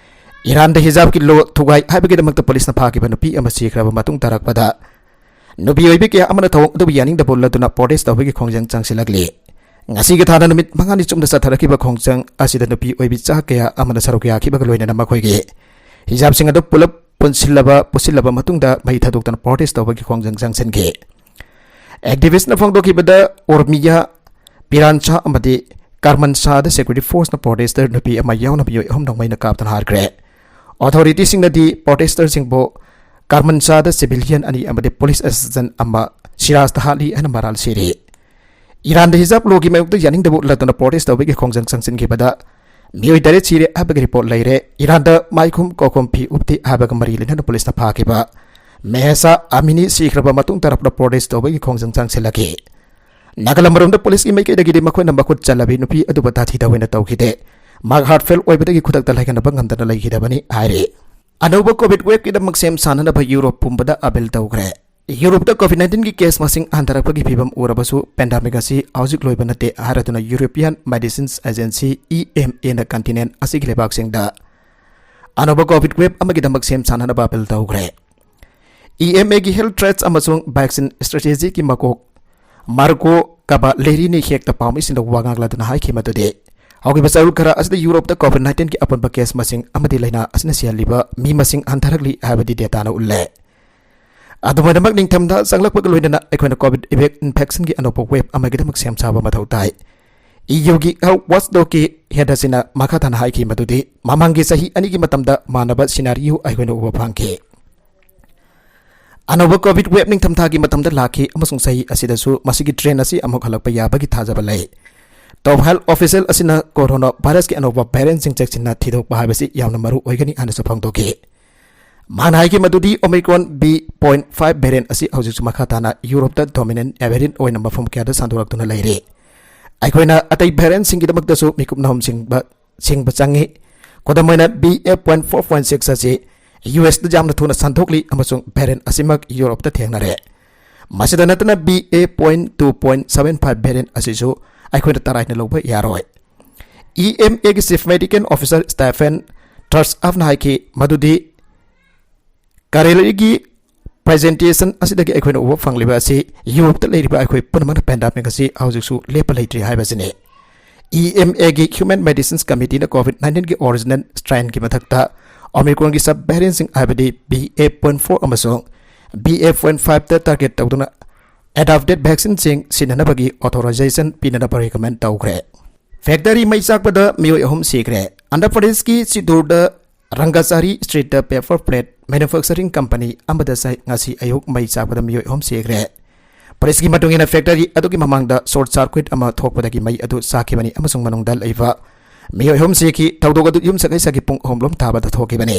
ꯏꯔꯥꯟꯗ ꯍꯤꯖꯥꯕꯀꯤ ꯂꯣ ꯊꯨꯒꯥꯏ ꯍꯥꯏꯕꯒꯤꯗꯃꯛꯇ ꯄꯨꯂꯤꯁꯅ ꯐꯥꯈꯤꯕ ꯅꯨꯄꯤ ꯑꯃ ꯁꯤꯈ꯭ꯔꯕ ꯃꯇꯨꯡ ꯇꯥꯔꯛꯄꯗ, ꯅꯨꯄꯤ ꯑꯣꯏꯕꯤ ꯀꯌꯥ ꯑꯃꯅ ꯊꯧꯑꯣꯡ ꯑꯗꯨꯕꯨ ꯌꯥꯅꯤꯡꯗꯕ ꯎꯠꯂꯗꯨꯅ ꯄ꯭ꯔꯣꯇꯦꯁ ꯇꯧꯕꯒꯤ ꯈꯣꯡꯖꯪ ꯆꯪꯁꯤꯜꯂꯛꯂꯤ꯫ ꯉꯁꯤꯒꯤ ꯊꯥꯗ ꯅꯨꯃꯤꯠ ꯃꯉꯥꯅꯤ ꯆꯨꯞꯅ ꯆꯠꯊꯔꯛꯈꯤꯕ ꯈꯣꯡꯖꯪ ꯑꯁꯤꯗ ꯅꯨꯄꯤ ꯑꯣꯏꯕꯤ ꯆꯥ ꯀꯌꯥ ꯑꯃꯅ ꯁꯔꯨꯛ ꯌꯥꯈꯤꯕꯒ ꯂꯣꯏꯅꯅ ꯃꯈꯣꯏꯒꯤ ꯍꯤꯖꯥꯕꯁꯤꯡ ꯑꯗꯨ ꯄꯨꯂꯞ ꯄꯨꯟꯁꯤꯜꯂꯕ, ꯄꯨꯁꯤꯜꯂꯕ ꯃꯇꯨꯡꯗ ꯃꯩ ꯊꯥꯗꯣꯛꯇꯨꯅ ꯄ꯭ꯔꯣꯇꯦꯁ ꯇꯧꯕꯒꯤ ꯈꯣꯡꯖꯪ ꯆꯪꯁꯤꯟꯈꯤ꯫ ꯑꯦꯛꯇꯤꯚꯤꯁ꯭ꯠꯅ ꯐꯣꯡꯗꯣꯛꯈꯤꯕꯗ, ꯎꯔꯃꯤꯌꯥ ꯄꯤꯔꯥꯟꯁꯥ ꯑꯃꯗꯤ ꯀꯥꯔꯃꯟꯁꯥꯗ ꯁꯦꯀ꯭ꯌꯨꯔꯤꯇꯤ ꯐꯣꯔꯁꯅ ꯄ꯭ꯔꯣꯇꯦꯁꯇꯔ ꯅꯨꯄꯤ ꯑꯃ ꯌꯥꯎꯅ ꯃꯤꯑꯣꯏ ꯑꯍꯨꯝ ꯅꯣꯡꯃꯩꯅ ꯀꯥꯞꯇꯨꯅ ꯍꯥꯠꯈ꯭ꯔꯦ꯫ ꯑꯣꯊꯣꯔꯤꯇꯤꯁꯤꯡꯅꯗꯤ ꯄ꯭ꯔꯣꯇꯦꯁꯇꯔꯁꯤꯡꯕꯨ ꯀꯥꯔꯃꯟꯁꯥꯗ ꯁꯤꯚꯤꯂꯤꯌꯟ ꯑꯅꯤ ꯑꯃꯗꯤ ꯄꯨꯂꯤꯁ ꯑꯦꯁꯤꯁꯇꯦꯟꯠ ꯑꯃ ꯁꯤꯔꯥꯖꯇ ꯍꯥꯠꯂꯤ ꯍꯥꯏꯅ ꯃꯔꯥꯜ ꯁꯤꯔꯤ꯫ ꯏꯔꯥꯟꯗ ꯍꯤꯖꯥꯕ ꯂꯣꯒꯤ ꯃꯥꯌꯣꯛꯇ ꯌꯥꯅꯤꯡꯗꯕ ꯎꯠꯂꯗꯨꯅ ꯄ꯭ꯔꯣꯇꯦꯁ ꯇꯧꯕꯒꯤ ꯈꯣꯡꯖꯪ ꯆꯪꯁꯤꯟꯈꯤꯕꯗ ꯃꯤꯑꯣꯏ ꯇꯔꯦꯠ ꯁꯤꯔꯦ ꯍꯥꯏꯕꯒꯤ ꯔꯤꯄꯣꯔꯠ ꯂꯩꯔꯦ꯫ ꯏꯔꯥꯟꯗ ꯃꯥꯏꯈꯨꯝ ꯀꯣꯛꯈꯨꯝ ꯐꯤ ꯎꯞꯇꯦ ꯍꯥꯏꯕꯒ ꯃꯔꯤ ꯂꯩꯅꯅ ꯄꯨꯂꯤꯁꯅ ꯐꯥꯈꯤꯕ ꯃꯦꯍꯦꯁꯥ ꯑꯃꯤꯅꯤ ꯁꯤꯈ꯭ꯔꯕ ꯃꯇꯨꯡ ꯇꯥꯔꯛꯄꯗ ꯄ꯭ꯔꯣꯇꯦꯁ ꯇꯧꯕꯒꯤ ꯈꯣꯡꯖꯪ ꯆꯪꯁꯤꯜꯂꯛꯈꯤ꯫ ꯅꯥꯒꯥꯂꯝ ꯃꯔꯣꯝꯗ ꯄꯨꯂꯤꯁꯀꯤ ꯃꯥꯏꯀꯩꯗꯒꯤꯗꯤ ꯃꯈꯣꯏꯅ ꯃꯈꯨꯠ ꯆꯜꯂꯕꯤ ꯅꯨꯄꯤ ꯑꯗꯨꯕꯨ ꯇꯥꯊꯤ ꯇꯥꯑꯣꯏꯅ ꯇꯧꯈꯤꯗꯦ꯫ ꯃꯍꯥꯛ ꯍꯥꯔꯠ ꯐꯦꯜ ꯑꯣꯏꯕꯗꯒꯤ ꯈꯨꯗꯛꯇ ꯂꯥꯏꯌꯦꯡꯅꯕ ꯉꯝꯗꯅ ꯂꯩꯈꯤꯗꯕꯅꯤ ꯍꯥꯏꯔꯤ꯫ ꯑꯅꯧꯕ ꯀꯣꯚꯤꯗ ꯋꯦꯕꯀꯤꯗꯃꯛ ꯁꯦꯝ ꯁꯥꯅꯅꯕ ꯌꯨꯔꯣꯞ ꯄꯨꯝꯕꯗ ꯑꯥꯄꯤꯜ ꯇꯧꯈ꯭ꯔꯦ꯫ ꯌꯨꯔꯣꯞꯇ ꯀꯣꯚꯤꯗ ꯅꯥꯏꯟꯇꯤꯟꯒꯤ ꯀꯦꯁ ꯃꯁꯤꯡ ꯍꯟꯊꯔꯛꯄꯒꯤ ꯐꯤꯚꯝ ꯎꯔꯕꯁꯨ, ꯄꯦꯟꯗꯦꯃꯤꯛ ꯑꯁꯤ ꯍꯧꯖꯤꯛ ꯂꯣꯏꯕ ꯅꯠꯇꯦ ꯍꯥꯏꯔꯗꯨꯅ ꯌꯨꯔꯣꯄꯤꯌꯥꯟ ꯃꯦꯗꯤꯁꯤꯟꯁ ꯑꯦꯖꯦꯟꯁꯤ, ꯏ ꯑꯦꯝ ꯑꯦꯅ ꯀꯟꯇꯤꯅꯦꯟꯠ ꯑꯁꯤꯒꯤ ꯂꯩꯕꯥꯛꯁꯤꯡꯗ ꯑꯅꯧꯕ ꯀꯣꯚꯤꯗ ꯋꯦꯕ ꯑꯃꯒꯤꯗꯃꯛ ꯁꯦꯝ ꯁꯥꯅꯅꯕ ꯑꯥꯄꯤꯜ ꯇꯧꯈ꯭ꯔꯦ꯫ ꯏ ꯑꯦꯝ ꯑꯦꯒꯤ ꯍꯦꯜꯊ ꯊ꯭ꯔꯦꯠꯁ ꯑꯃꯁꯨꯡ ꯚꯦꯛꯁꯤꯟ ꯁ꯭ꯇ꯭ꯔꯦꯇꯦꯖꯤꯒꯤ ꯃꯀꯣꯛ ꯃꯥꯔꯀꯣ ꯀꯕꯥꯂꯦꯔꯤꯅꯤ ꯍꯦꯛꯇ ꯄꯥꯎꯃꯤꯁꯤꯡꯗ ꯋꯥ ꯉꯥꯡꯂꯗꯨꯅ ꯍꯥꯏꯈꯤ ꯃꯗꯨꯗꯤ, ꯍꯧꯈꯤꯕ ꯆꯌꯣꯜ ꯈꯔ ꯑꯁꯤꯗ ꯌꯨꯔꯣꯞꯇ ꯀꯣꯚꯤꯗ ꯅꯥꯏꯟꯇꯤꯟꯒꯤ ꯑꯄꯨꯟꯕ ꯀꯦꯁ ꯃꯁꯤꯡ ꯑꯃꯗꯤ ꯂꯥꯏꯅꯥ ꯑꯁꯤꯅ ꯁꯤꯍꯜꯂꯤꯕ ꯃꯤ ꯃꯁꯤꯡ ꯍꯟꯊꯔꯛꯂꯤ ꯍꯥꯏꯕꯗꯤ ꯗꯦꯇꯥꯅ ꯎꯠꯂꯦ꯫ ꯑꯗꯨꯃꯥꯏꯅꯃꯛ ꯅꯤꯡꯊꯝꯊꯥ ꯆꯪꯂꯛꯄꯒ ꯂꯣꯏꯅꯅ ꯑꯩꯈꯣꯏꯅ ꯀꯣꯚꯤꯗ ꯏꯚꯦꯛ-, ꯏꯟꯐꯦꯛꯁꯟꯒꯤ ꯑꯅꯧꯕ ꯋꯦꯕ ꯑꯃꯒꯤꯗꯃꯛ ꯁꯦꯝ ꯁꯥꯕ ꯃꯊꯧ ꯇꯥꯏ꯫ ꯏ ꯌꯨꯒꯤ ꯍꯦꯜꯊ ꯋꯥꯆ ꯗꯣꯒꯀꯤ ꯍꯦꯗ ꯑꯁꯤꯅ ꯃꯈꯥ ꯇꯥꯅ ꯍꯥꯏꯈꯤ ꯃꯗꯨꯗꯤ, ꯃꯃꯥꯡꯒꯤ ꯆꯍꯤ ꯑꯅꯤꯒꯤ ꯃꯇꯝꯗ ꯃꯥꯟꯅꯕ ꯁꯤꯅꯥꯔꯤꯑꯣ ꯑꯩꯈꯣꯏꯅ ꯎꯕ ꯐꯪꯈꯤ꯫ ꯑꯅꯧꯕ ꯀꯣꯚꯤꯗ ꯋꯦꯕ ꯅꯤꯡꯊꯝꯊꯥꯒꯤ ꯃꯇꯝꯗ ꯂꯥꯛꯈꯤ ꯑꯃꯁꯨꯡ ꯆꯍꯤ ꯑꯁꯤꯗꯁꯨ ꯃꯁꯤꯒꯤ ꯇ꯭ꯔꯦꯟ ꯑꯁꯤ ꯑꯃꯨꯛ ꯍꯜꯂꯛꯄ ꯌꯥꯕꯒꯤ ꯊꯥꯖꯕ ꯂꯩ꯫ ꯇꯣꯞ ꯍꯦꯜꯊ ꯑꯣꯐꯤꯁꯤꯌꯦꯜ ꯑꯁꯤꯅ ꯀꯣꯔꯣꯅꯥ ꯚꯥꯏꯔꯁꯀꯤ ꯑꯅꯧꯕ ꯚꯦꯔꯤꯌꯦꯟꯠꯁꯤꯡ ꯆꯦꯛꯁꯤꯟꯅ ꯊꯤꯗꯣꯛꯄ ꯍꯥꯏꯕꯁꯤ ꯌꯥꯝꯅ ꯃꯔꯨ ꯑꯣꯏꯒꯅꯤ ꯍꯥꯏꯅꯁꯨ ꯐꯣꯡꯗꯣꯛꯈꯤ꯫ ꯃꯥꯅ ꯍꯥꯏꯈꯤ ꯃꯗꯨꯗꯤ ꯑꯣꯃꯤꯀ꯭ꯔꯣꯟ ꯕꯤ ꯄꯣꯏꯟꯠ ꯐꯥꯏꯚ ꯚꯦꯔꯤꯌꯦꯟꯠ ꯑꯁꯤ ꯍꯧꯖꯤꯛꯁꯨ ꯃꯈꯥ ꯇꯥꯅ ꯌꯨꯔꯣꯞꯇ ꯗꯣꯃꯤꯅꯦꯟꯠ ꯚꯦꯔꯤꯌꯦꯟꯠ ꯑꯣꯏꯅ ꯃꯐꯝ ꯀꯌꯥꯗ ꯁꯟꯗꯣꯔꯛꯇꯨꯅ ꯂꯩꯔꯤ꯫ ꯑꯩꯈꯣꯏꯅ ꯑꯇꯩ ꯚꯦꯔꯤꯌꯦꯟꯠꯁꯤꯡꯒꯤꯗꯃꯛꯇꯁꯨ ꯃꯤꯀꯨꯞ ꯅꯍꯨꯝ ꯁꯤꯡꯕ, ꯁꯤꯡꯕ ꯆꯪꯏ꯫ ꯈꯨꯗꯝ ꯑꯣꯏꯅ, B A point four point six ꯑꯁꯤ U S ꯇ ꯌꯥꯝꯅ ꯊꯨꯅ ꯁꯟꯗꯣꯛꯂꯤ ꯑꯃꯁꯨꯡ variant ꯑꯁꯤꯃꯛ Europe ꯇ ꯊꯦꯡꯅꯔꯦ꯫ ꯃꯁꯤꯗ ꯅꯠꯇꯅ, B A point two point seven five variant ꯑꯁꯤꯁꯨ ꯑꯩꯈꯣꯏꯅ ꯇꯔꯥꯏꯅ ꯂꯧꯕ ꯌꯥꯔꯣꯏ꯫ E M A ꯒꯤ Chief Medical Officer Stephen Tsarsovꯅ ꯍꯥꯏꯈꯤ ꯃꯗꯨꯗꯤ ꯀꯔꯦꯂꯤꯒꯤ presentation ꯑꯁꯤꯗꯒꯤ ꯑꯩꯈꯣꯏꯅ ꯎꯕ ꯐꯪꯂꯤꯕ ꯑꯁꯤ Europe ꯇ ꯂꯩꯔꯤꯕ ꯑꯩꯈꯣꯏ ꯄꯨꯝꯅꯃꯛꯅ pandemic ꯑꯁꯤ ꯍꯧꯖꯤꯛꯁꯨ ꯂꯦꯞꯄ ꯂꯩꯇ꯭ꯔꯤ ꯍꯥꯏꯕꯁꯤꯅꯤ꯫ E M A ꯒꯤ Human Medicines Committee ꯅ COVID nineteen ꯒꯤ original strain ꯒꯤ ꯃꯊꯛꯇ Omicron ꯒꯤ sub variant ꯁꯤꯡ, ꯍꯥꯏꯕꯗꯤ B A point four ꯑꯃꯁꯨꯡ B A point five ꯇ target ꯇꯧꯗꯨꯅ adapted vaccine ꯁꯤꯡ ꯁꯤꯖꯤꯟꯅꯅꯕꯒꯤ authorization ꯄꯤꯅꯅꯕ recommend ꯇꯧꯈ꯭ꯔꯦ꯫ Factory ꯃꯩ ꯆꯥꯛꯄꯗ ꯃꯤꯑꯣꯏ ꯑꯍꯨꯝ ꯁꯤꯈ꯭ꯔꯦ꯫ ꯑꯟꯙ꯭ꯔ ꯄ꯭ꯔꯗꯦꯁꯀꯤ ꯆꯤꯇꯨꯔꯗ ꯔꯪꯒꯥꯆꯥꯔꯤ street ꯇ paper plate manufacturing company ꯑꯃꯗ ꯆꯥꯏ-, ꯉꯁꯤ ꯑꯌꯨꯛ ꯃꯩ ꯆꯥꯛꯄꯗ ꯃꯤꯑꯣꯏ ꯑꯍꯨꯝ ꯁꯤꯈ꯭ꯔꯦ꯫ ꯄꯨꯂꯤꯁꯀꯤ ꯃꯇꯨꯡ ꯏꯟꯅ, factory ꯑꯗꯨꯒꯤ ꯃꯃꯥꯡꯗ short circuit ꯑꯃ ꯊꯣꯛꯄꯗꯒꯤ ꯃꯩ ꯑꯗꯨ ꯆꯥꯛꯈꯤꯕꯅꯤ ꯑꯃꯁꯨꯡ ꯃꯅꯨꯡꯗ ꯂꯩꯕ ꯃꯤꯑꯣꯏ ꯑꯍꯨꯝ ꯁꯤꯈꯤ꯫ ꯊꯧꯗꯣꯛ ꯑꯗꯨ ꯌꯨꯝꯁꯀꯩꯁꯒꯤ ꯄꯨꯡ ꯑꯍꯨꯝ ꯂꯣꯝ ꯊꯥꯕꯗ ꯊꯣꯛꯈꯤꯕꯅꯤ꯫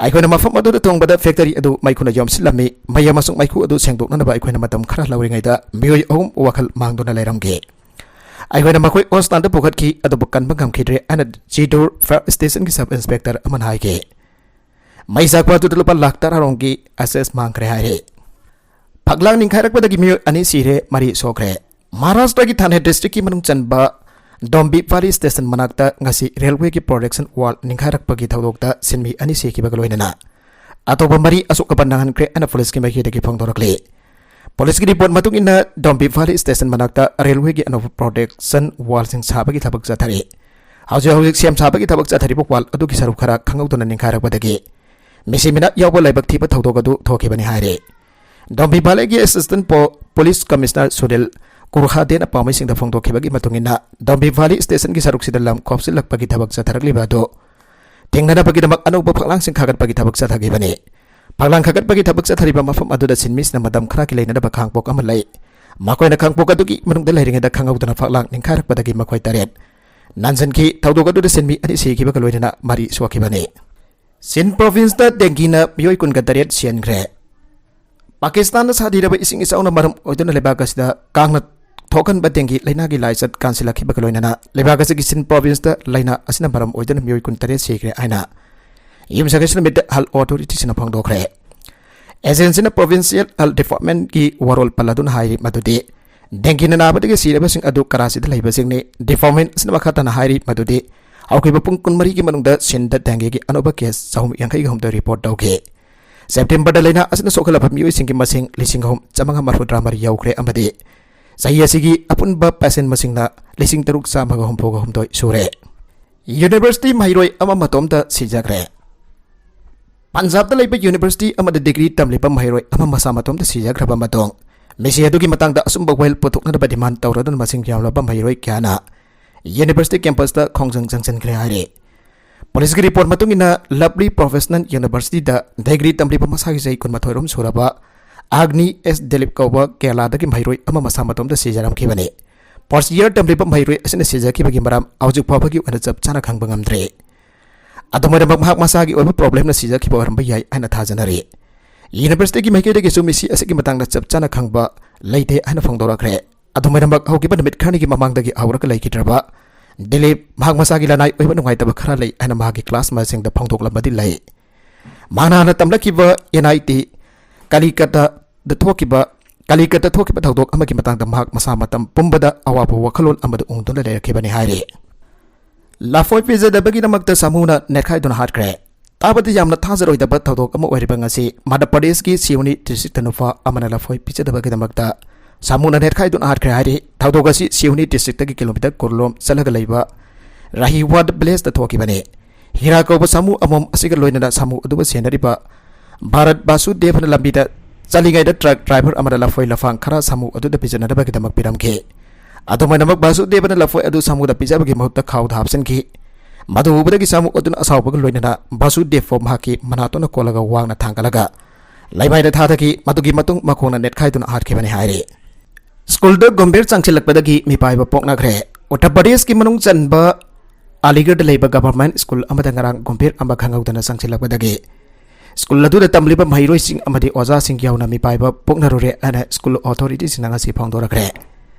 ꯑꯩꯈꯣꯏꯅ ꯃꯐꯝ ꯑꯗꯨꯗ ꯊꯣꯡꯕꯗ factory ꯑꯗꯨ ꯃꯩꯈꯨꯅ ꯌꯣꯝꯁꯤꯜꯂꯝꯃꯤ꯫ ꯃꯩ ꯑꯃꯁꯨꯡ ꯃꯩꯈꯨ ꯑꯗꯨ ꯁꯦꯡꯗꯣꯛꯅꯅꯕ ꯑꯩꯈꯣꯏꯅ ꯃꯇꯝ ꯈꯔ ꯂꯧꯔꯤꯉꯩꯗ ꯃꯤꯑꯣꯏ ꯑꯍꯨꯝ ꯋꯥꯈꯜ ꯃꯥꯡꯗꯨꯅ ꯂꯩꯔꯝꯈꯤ꯫ ꯑꯩꯈꯣꯏꯅ ꯃꯈꯣꯏ hospital ꯗ ꯄꯨꯈꯠꯈꯤ, ꯑꯗꯨꯕꯨ ꯀꯟꯕ ꯉꯝꯈꯤꯗ꯭ꯔꯦ ꯍꯥꯏꯅ ꯆꯤꯇꯨꯔ fire station ꯒꯤ sub inspector ꯑꯃꯅ ꯍꯥꯏꯈꯤ꯫ ꯃꯩ ꯆꯥꯛꯄ ꯑꯗꯨꯗ ꯂꯨꯄꯥ ꯂꯥꯈ ꯇꯔꯥ ꯔꯣꯝꯒꯤ assets ꯃꯥꯡꯈ꯭ꯔꯦ ꯍꯥꯏꯔꯤ꯫ ꯐꯛꯂꯥꯡ ꯅꯤꯡꯈꯥꯏꯔꯛꯄꯗꯒꯤ ꯃꯤꯑꯣꯏ ꯑꯅꯤ ꯁꯤꯔꯦ, ꯃꯔꯤ ꯁꯣꯛꯈ꯭ꯔꯦ꯫ ꯃꯍꯥꯔꯥꯁꯇ꯭ꯔꯒꯤ ꯊꯥꯅꯦ district ꯀꯤ ꯃꯅꯨꯡ ꯆꯟꯕ ꯗꯣꯝꯕꯤꯄꯥꯂꯤ station ꯃꯅꯥꯛꯇ ꯉꯁꯤ railway ꯒꯤ protection wall ꯅꯤꯡꯈꯥꯏꯔꯛꯄꯒꯤ ꯊꯧꯗꯣꯛꯇ ꯁꯤꯟꯃꯤ ꯑꯅꯤ ꯁꯤꯈꯤꯕꯒ ꯂꯣꯏꯅꯅ ꯑꯇꯣꯞꯄ ꯃꯔꯤ ꯑꯁꯣꯛ ꯑꯄꯟ ꯅꯪꯍꯟꯈ꯭ꯔꯦ ꯍꯥꯏꯅ ꯄꯨꯂꯤꯁꯀꯤ ꯃꯥꯏꯀꯩꯗꯒꯤ ꯐꯣꯡꯗꯣꯔꯛꯂꯤ꯫ ꯄꯨꯂꯤꯁꯀꯤ report ꯃꯇꯨꯡ ꯏꯟꯅ, ꯗꯣꯝꯕꯤꯄꯥꯂꯤ station ꯃꯅꯥꯛꯇ railway ꯒꯤ ꯑꯅꯧꯕ protection wall ꯁꯤꯡ ꯁꯥꯕꯒꯤ ꯊꯕꯛ ꯆꯠꯊꯔꯤ꯫ ꯍꯧꯖꯤꯛ ꯍꯧꯖꯤꯛ ꯁꯦꯝ ꯁꯥꯕꯒꯤ ꯊꯕꯛ ꯆꯠꯊꯔꯤꯕ wall ꯑꯗꯨꯒꯤ ꯁꯔꯨꯛ ꯈꯔ ꯈꯪꯍꯧꯗꯅ ꯅꯤꯡꯈꯥꯏꯔꯛꯄꯗꯒꯤ ꯃꯤꯁꯤ ꯃꯤꯅꯥ ꯌꯥꯎꯕ ꯂꯥꯏꯕꯛ ꯊꯤꯕ ꯊꯧꯗꯣꯛ ꯑꯗꯨ ꯊꯣꯛꯈꯤꯕꯅꯤ ꯍꯥꯏꯔꯤ꯫ ꯗꯣꯝꯕꯤꯄꯥꯂꯤꯒꯤ assistant ꯄꯣ-, police commissioner ꯁꯨꯅꯤꯜ ꯀꯨꯔꯍꯥꯗꯦꯅ ꯄꯥꯎꯃꯤꯁꯤꯡꯗ ꯐꯣꯡꯗꯣꯛꯈꯤꯕꯒꯤ ꯃꯇꯨꯡ ꯏꯟꯅ, ꯗꯣꯝꯕꯤꯄꯥꯂꯤ station ꯒꯤ ꯁꯔꯨꯛꯁꯤꯗ ꯂꯝ ꯈꯣꯞꯆꯤꯜꯂꯛꯄꯒꯤ ꯊꯕꯛ ꯆꯠꯊꯔꯛꯂꯤꯕ ꯑꯗꯨ ꯊꯦꯡꯅꯅꯕꯒꯤꯗꯃꯛ ꯑꯅꯧꯕ ꯐꯛꯂꯥꯡꯁꯤꯡ ꯈꯥꯒꯠꯄꯒꯤ ꯊꯕꯛ ꯆꯠꯊꯈꯤꯕꯅꯤ꯫ ꯐꯛꯂꯥꯡ ꯈꯥꯒꯠꯄꯒꯤ ꯊꯕꯛ ꯆꯠꯊꯔꯤꯕ ꯃꯐꯝ ꯑꯗꯨꯗ ꯁꯤꯟꯃꯤꯁꯤꯡꯅ ꯃꯇꯝ ꯈꯔꯒꯤ ꯂꯩꯅꯅꯕ ꯈꯥꯡꯄꯣꯛ ꯑꯃ ꯂꯩ꯫ ꯃꯈꯣꯏꯅ ꯈꯥꯡꯄꯣꯛ ꯑꯗꯨꯒꯤ ꯃꯅꯨꯡꯗ ꯂꯩꯔꯤꯉꯩꯗ ꯈꯪꯍꯧꯗꯅ ꯐꯛꯂꯥꯡ ꯅꯤꯡꯈꯥꯏꯔꯛꯄꯗꯒꯤ ꯃꯈꯣꯏ ꯇꯔꯦꯠ ꯅꯥꯟꯁꯤꯟꯈꯤ꯫ ꯊꯧꯗꯣꯛ ꯑꯗꯨꯗ ꯁꯤꯟꯃꯤ ꯑꯅꯤ ꯁꯤꯈꯤꯕꯒ ꯂꯣꯏꯅꯅ ꯃꯔꯤ ꯁꯣꯛꯈꯤꯕꯅꯤ꯫ ꯁꯤꯟ province ꯇ dengue ꯅ ꯃꯤꯑꯣꯏ ꯀꯨꯟꯒ ꯇꯔꯦꯠ ꯁꯤꯍꯟꯈ꯭ꯔꯦ꯫ ꯄꯥꯀꯤꯁꯇꯥꯟꯗ ꯁꯥꯊꯤꯔꯕ ꯏꯁꯤꯡ ꯏꯆꯥꯎꯅ ꯃꯔꯝ ꯑꯣꯏꯗꯨꯅ ꯂꯩꯕꯥꯛ ꯑꯁꯤꯗ ꯀꯥꯡꯅ ꯊꯣꯛꯍꯟꯕ ꯗꯦꯡꯒꯤ ꯂꯥꯏꯅꯥꯒꯤ ꯂꯥꯏꯆꯠ ꯀꯥꯟꯁꯤꯜꯂꯛꯈꯤꯕꯒ ꯂꯣꯏꯅꯅ ꯂꯩꯕꯥꯛ ꯑꯁꯤꯒꯤ ꯁꯤꯟ ꯄ꯭ꯔꯣꯚꯤꯟꯁꯇ ꯂꯥꯏꯅꯥ ꯑꯁꯤꯅ ꯃꯔꯝ ꯑꯣꯏꯗꯨꯅ ꯃꯤꯑꯣꯏ ꯀꯨꯟꯇꯔꯦꯠ ꯁꯤꯈ꯭ꯔꯦ ꯍꯥꯏꯅ ꯌꯨꯝꯁꯀꯩꯁ ꯅꯨꯃꯤꯠꯇ ꯍꯦꯜꯊ ꯑꯣꯊꯣꯔꯤꯇꯤꯁꯤꯡꯅ ꯐꯣꯡꯗꯣꯛꯈ꯭ꯔꯦ꯫ ꯑꯦꯖꯦꯟꯁꯤꯅ ꯄ꯭ꯔꯣꯚꯤꯟꯁꯤꯌꯦꯜ ꯍꯦꯜꯊ ꯗꯤꯄꯥꯔꯠꯃꯦꯟꯠꯀꯤ ꯋꯥꯔꯣꯜ ꯄꯜꯂꯗꯨꯅ ꯍꯥꯏꯔꯤ ꯃꯗꯨꯗꯤ ꯗꯦꯡꯒꯤꯅ ꯅꯥꯕꯗꯒꯤ ꯁꯤꯔꯕꯁꯤꯡ ꯑꯗꯨ ꯀꯔꯥꯆꯤꯗ ꯂꯩꯕꯁꯤꯡꯅꯤ꯫ ꯗꯤꯄꯥꯔꯠꯃꯦꯟꯠ ꯑꯁꯤꯅ ꯃꯈꯥ ꯇꯥꯅ ꯍꯥꯏꯔꯤ ꯃꯗꯨꯗꯤ ꯍꯧꯈꯤꯕ ꯄꯨꯡ ꯀꯨꯟꯃꯔꯤꯒꯤ ꯃꯅꯨꯡꯗ ꯁꯤꯟꯗ ꯗꯦꯡꯒꯤꯒꯤ ꯑꯅꯧꯕ ꯀꯦꯁ ꯆꯍꯨꯝ ꯌꯥꯡꯈꯩꯒ ꯍꯨꯝꯗꯣꯏ ꯔꯤꯄꯣꯔꯠ ꯇꯧꯈꯤ꯫ ꯁꯦꯞꯇꯦꯝꯕꯔꯗ ꯂꯥꯏꯅꯥ ꯑꯁꯤꯅ ꯁꯣꯛꯍꯜꯂꯕ ꯃꯤꯑꯣꯏꯁꯤꯡꯒꯤ ꯃꯁꯤꯡ ꯂꯤꯁꯤꯡ ꯑꯍꯨꯝ ꯆꯥꯃꯉꯥ ꯃꯔꯤꯐꯨꯇꯔꯥ ꯃꯔꯤ ꯌꯧꯈ꯭ꯔꯦ ꯑꯃꯗꯤ ꯆꯍꯤ ꯑꯁꯤꯒꯤ ꯑꯄꯨꯟꯕ ꯄꯦꯁꯦꯟ ꯃꯁꯤꯡꯅ ꯂꯤꯁꯤꯡ ꯇꯔꯨꯛ ꯆꯥꯝꯃꯒ ꯍꯨꯝꯐꯨꯒ ꯍꯨꯝꯗꯣꯏ ꯁꯨꯔꯦ꯫ ꯌꯨꯅꯤꯚꯔꯁꯤꯇꯤ ꯃꯍꯩꯔꯣꯏ ꯑꯃ ꯃꯇꯣꯝꯇ ꯁꯤꯖꯈ꯭ꯔꯦ꯫ ꯄꯟꯖꯥꯕꯇ ꯂꯩꯕ ꯌꯨꯅꯤꯚꯔꯁꯤꯇꯤ ꯑꯃꯗ ꯗꯤꯒ꯭ꯔꯤ ꯇꯝꯂꯤꯕ ꯃꯍꯩꯔꯣꯏ ꯑꯃ ꯃꯁꯥ ꯃꯇꯣꯝꯇ ꯁꯤꯖꯈ꯭ꯔꯕ ꯃꯇꯨꯡ, ꯃꯤꯁꯤ ꯑꯗꯨꯒꯤ ꯃꯇꯥꯡꯗ ꯑꯆꯨꯝꯕ ꯋꯥꯌꯦꯜ ꯄꯨꯊꯣꯛꯅꯅꯕ ꯗꯤꯃꯥꯟ ꯇꯧꯔꯗꯨꯅ ꯃꯁꯤꯡ ꯌꯥꯝꯂꯕ ꯃꯍꯩꯔꯣꯏ ꯀꯌꯥꯅ ꯌꯨꯅꯤꯚꯔꯁꯤꯇꯤ ꯀꯦꯝꯄꯁꯇ ꯈꯣꯡꯖꯪ ꯆꯪꯁꯤꯟꯈ꯭ꯔꯦ ꯍꯥꯏꯔꯤ꯫ ꯄꯨꯂꯤꯁꯀꯤ ꯔꯤꯄꯣꯔꯠ ꯃꯇꯨꯡ ꯏꯟꯅ, ꯂꯚꯂꯤ ꯄ꯭ꯔꯣꯐꯦꯁꯅꯦꯜ ꯌꯨꯅꯤꯚꯔꯁꯤꯇꯤꯗ ꯗꯤꯒ꯭ꯔꯤ ꯇꯝꯂꯤꯕ ꯃꯁꯥꯒꯤ ꯆꯍꯤ ꯀꯨꯟꯃꯥꯊꯣꯏ ꯔꯣꯝ ꯁꯨꯔꯕ ꯑꯒꯅꯤ ꯑꯦꯁ ꯗꯤꯂꯤꯞ ꯀꯧꯕ ꯀꯦꯔꯂꯥꯗꯒꯤ ꯃꯍꯩꯔꯣꯏ ꯑꯃ ꯃꯁꯥ ꯃꯇꯣꯝꯇ ꯁꯤꯖꯔꯝꯈꯤꯕꯅꯤ꯫ ꯐꯥꯔꯁ ꯏꯌꯥꯔ ꯇꯝꯂꯤꯕ ꯃꯍꯩꯔꯣꯏ ꯑꯁꯤꯅ ꯁꯤꯖꯈꯤꯕꯒꯤ ꯃꯔꯝ ꯍꯧꯖꯤꯛ ꯐꯥꯎꯕꯒꯤ ꯑꯣꯏꯅ ꯆꯞ ꯆꯥꯅ ꯈꯪꯕ ꯉꯝꯗ꯭ꯔꯤ꯫ ꯑꯗꯨꯝ ꯑꯣꯏꯅꯃꯛ, ꯃꯍꯥꯛ ꯃꯁꯥꯒꯤ ꯑꯣꯏꯕ ꯄ꯭ꯔꯣꯕ꯭ꯂꯦꯝꯅ ꯁꯤꯖꯈꯤꯕ ꯑꯣꯏꯔꯝꯕ ꯌꯥꯏ ꯍꯥꯏꯅ ꯊꯥꯖꯅꯔꯤ꯫ ꯌꯨꯅꯤꯚꯔꯁꯤꯇꯤꯒꯤ ꯃꯥꯏꯀꯩꯗꯒꯤꯁꯨ ꯃꯤꯁꯤ ꯑꯁꯤꯒꯤ ꯃꯇꯥꯡꯗ ꯆꯞ ꯆꯥꯅ ꯈꯪꯕ ꯂꯩꯇꯦ ꯍꯥꯏꯅ ꯐꯣꯡꯗꯣꯔꯛꯈ꯭ꯔꯦ꯫ ꯑꯗꯨꯝ ꯑꯣꯏꯅꯃꯛ, ꯍꯧꯈꯤꯕ ꯅꯨꯃꯤꯠ ꯈꯔꯅꯤꯒꯤ ꯃꯃꯥꯡꯗꯒꯤ ꯍꯧꯔꯒ ꯂꯩꯈꯤꯗ꯭ꯔꯕ ꯗꯤꯂꯤꯞ ꯃꯍꯥꯛ ꯃꯁꯥꯒꯤ ꯂꯅꯥꯏ ꯑꯣꯏꯕ ꯅꯨꯡꯉꯥꯏꯇꯕ ꯈꯔ ꯂꯩ ꯍꯥꯏꯅ ꯃꯍꯥꯛꯀꯤ ꯀ꯭ꯂꯥꯁꯃꯦꯠꯁꯤꯡꯗ ꯐꯣꯡꯗꯣꯛꯂꯝꯕꯗꯤ ꯂꯩ꯫ ꯃꯍꯥꯛꯅ ꯍꯥꯟꯅ ꯇꯝꯂꯛꯈꯤꯕ ꯑꯦꯟ ꯑꯥꯏ ꯇꯤ ꯀꯂꯤꯀꯇꯥꯗ ꯊꯣꯛꯈꯤꯕ, ꯀꯂꯤꯀꯇꯥ ꯊꯣꯛꯈꯤꯕ ꯊꯧꯗꯣꯛ ꯑꯃꯒꯤ ꯃꯇꯥꯡꯗ ꯃꯍꯥꯛ ꯃꯁꯥ ꯃꯇꯝ ꯄꯨꯝꯕꯗ ꯑꯋꯥꯕ ꯋꯥꯈꯜꯂꯣꯟ ꯑꯃꯗ ꯎꯪꯗꯨꯅ ꯂꯩꯔꯛꯈꯤꯕꯅꯤ ꯍꯥꯏꯔꯤ꯫ ꯂꯐꯣꯏ ꯄꯤꯖꯗꯕꯒꯤꯗꯃꯛꯇ ꯁꯥꯃꯨꯅ ꯅꯦꯠꯈꯥꯏꯗꯨꯅ ꯍꯥꯠꯈ꯭ꯔꯦ꯫ ꯇꯥꯕꯗ ꯌꯥꯝꯅ ꯊꯥꯖꯔꯣꯏꯗꯕ ꯊꯧꯗꯣꯛ ꯑꯃ ꯑꯣꯏꯔꯤꯕ ꯉꯁꯤ ꯃꯙ꯭ꯌ ꯄ꯭ꯔꯗꯦꯁꯀꯤ ꯁꯤꯋꯅꯤ ꯗꯤꯁꯇ꯭ꯔꯤꯛꯇ ꯅꯨꯄꯥ ꯑꯃꯅ ꯂꯐꯣꯏ ꯄꯤꯖꯗꯕꯒꯤꯗꯃꯛꯇ ꯁꯥꯃꯨꯅ ꯅꯦꯠꯈꯥꯏꯗꯨꯅ ꯍꯥꯠꯈ꯭ꯔꯦ ꯍꯥꯏꯔꯤ꯫ ꯊꯧꯗꯣꯛ ꯑꯁꯤ ꯁꯤꯋꯅꯤ ꯗꯤꯁꯇ꯭ꯔꯤꯛꯇꯒꯤ ꯀꯤꯂꯣꯃꯤꯇꯔ ꯀꯨꯟ ꯂꯣꯝ ꯆꯠꯂꯒ ꯂꯩꯕ ꯔꯥꯍꯤꯋꯥꯗ ꯚꯤꯂꯦꯖꯇ ꯊꯣꯛꯈꯤꯕꯅꯤ꯫ ꯍꯤꯔꯥ ꯀꯧꯕ ꯁꯥꯃꯨ ꯑꯃꯣꯝ ꯑꯁꯤꯒ ꯂꯣꯏꯅꯅ ꯁꯥꯃꯨ ꯑꯗꯨꯕꯨ ꯁꯦꯟꯅꯔꯤꯕ ꯚꯥꯔꯠ ꯕꯥꯁꯨꯗꯦꯕꯅ ꯂꯝꯕꯤꯗ ꯆꯠꯂꯤꯉꯩꯗ ꯇ꯭ꯔꯛ ꯗ꯭ꯔꯥꯏꯚꯔ ꯑꯃꯅ ꯂꯐꯣꯏ ꯂꯐꯥꯡ ꯈꯔ ꯁꯥꯃꯨ ꯑꯗꯨꯗ ꯄꯤꯖꯅꯅꯕꯒꯤꯗꯃꯛ ꯄꯤꯔꯝꯈꯤ꯫ ꯑꯗꯨꯝ ꯑꯣꯏꯅꯃꯛ, ꯕꯥꯁꯨꯗꯦꯕꯅ ꯂꯐꯣꯏ ꯑꯗꯨ ꯁꯥꯃꯨꯗ ꯄꯤꯖꯕꯒꯤ ꯃꯍꯨꯠꯇ ꯈꯥꯎꯗ ꯍꯥꯞꯆꯤꯟꯈꯤ꯫ ꯃꯗꯨ ꯎꯕꯗꯒꯤ ꯁꯥꯃꯨ ꯑꯗꯨꯅ ꯑꯁꯥꯎꯕꯒ ꯂꯣꯏꯅꯅ ꯕꯥꯁꯨꯗꯦꯕꯄꯨ ꯃꯍꯥꯛꯀꯤ ꯃꯅꯥꯇꯣꯟꯅ ꯀꯣꯜꯂꯒ ꯋꯥꯡꯅ ꯊꯥꯡꯒꯠꯂꯒ ꯂꯩꯃꯥꯏꯗ ꯊꯥꯗꯈꯤ꯫ ꯃꯗꯨꯒꯤ ꯃꯇꯨꯡ ꯃꯈꯣꯡꯅ ꯅꯦꯠꯈꯥꯏꯗꯨꯅ ꯍꯥꯠꯈꯤꯕꯅꯤ ꯍꯥꯏꯔꯤ꯫ ꯁ꯭ꯀꯨꯜꯗ ꯒꯣꯝꯚꯤꯔ ꯆꯪꯁꯤꯜꯂꯛꯄꯗꯒꯤ ꯃꯤꯄꯥꯏꯕ ꯄꯣꯛꯅꯈ꯭ꯔꯦ꯫ ꯎꯠꯇꯔ ꯄ꯭ꯔꯗꯦꯁꯀꯤ ꯃꯅꯨꯡ ꯆꯟꯕ ꯑꯂꯤꯒꯔꯗ ꯂꯩꯕ ꯒꯚꯔꯟꯃꯦꯟꯠ ꯁ꯭ꯀꯨꯜ ꯑꯃꯗ ꯉꯔꯥꯡ ꯒꯣꯝꯚꯤꯔ ꯑꯃ ꯈꯪꯍꯧꯗꯅ ꯆꯪꯁꯤꯜꯂꯛꯄꯗꯒꯤ ꯁ꯭ꯀꯨꯜ ꯑꯗꯨꯗ ꯇꯝꯂꯤꯕ ꯃꯍꯩꯔꯣꯏꯁꯤꯡ ꯑꯃꯗꯤ ꯑꯣꯖꯥꯁꯤꯡ ꯌꯥꯎꯅ ꯃꯤꯄꯥꯏꯕ ꯄꯣꯛꯅꯔꯨꯔꯦ ꯍꯥꯏꯅ ꯁ꯭ꯀꯨꯜ ꯑꯣꯊꯣꯔꯤꯇꯤꯁꯤꯡꯅ ꯉꯁꯤ ꯐꯣꯡꯗꯣꯔꯛꯈ꯭ꯔꯦ꯫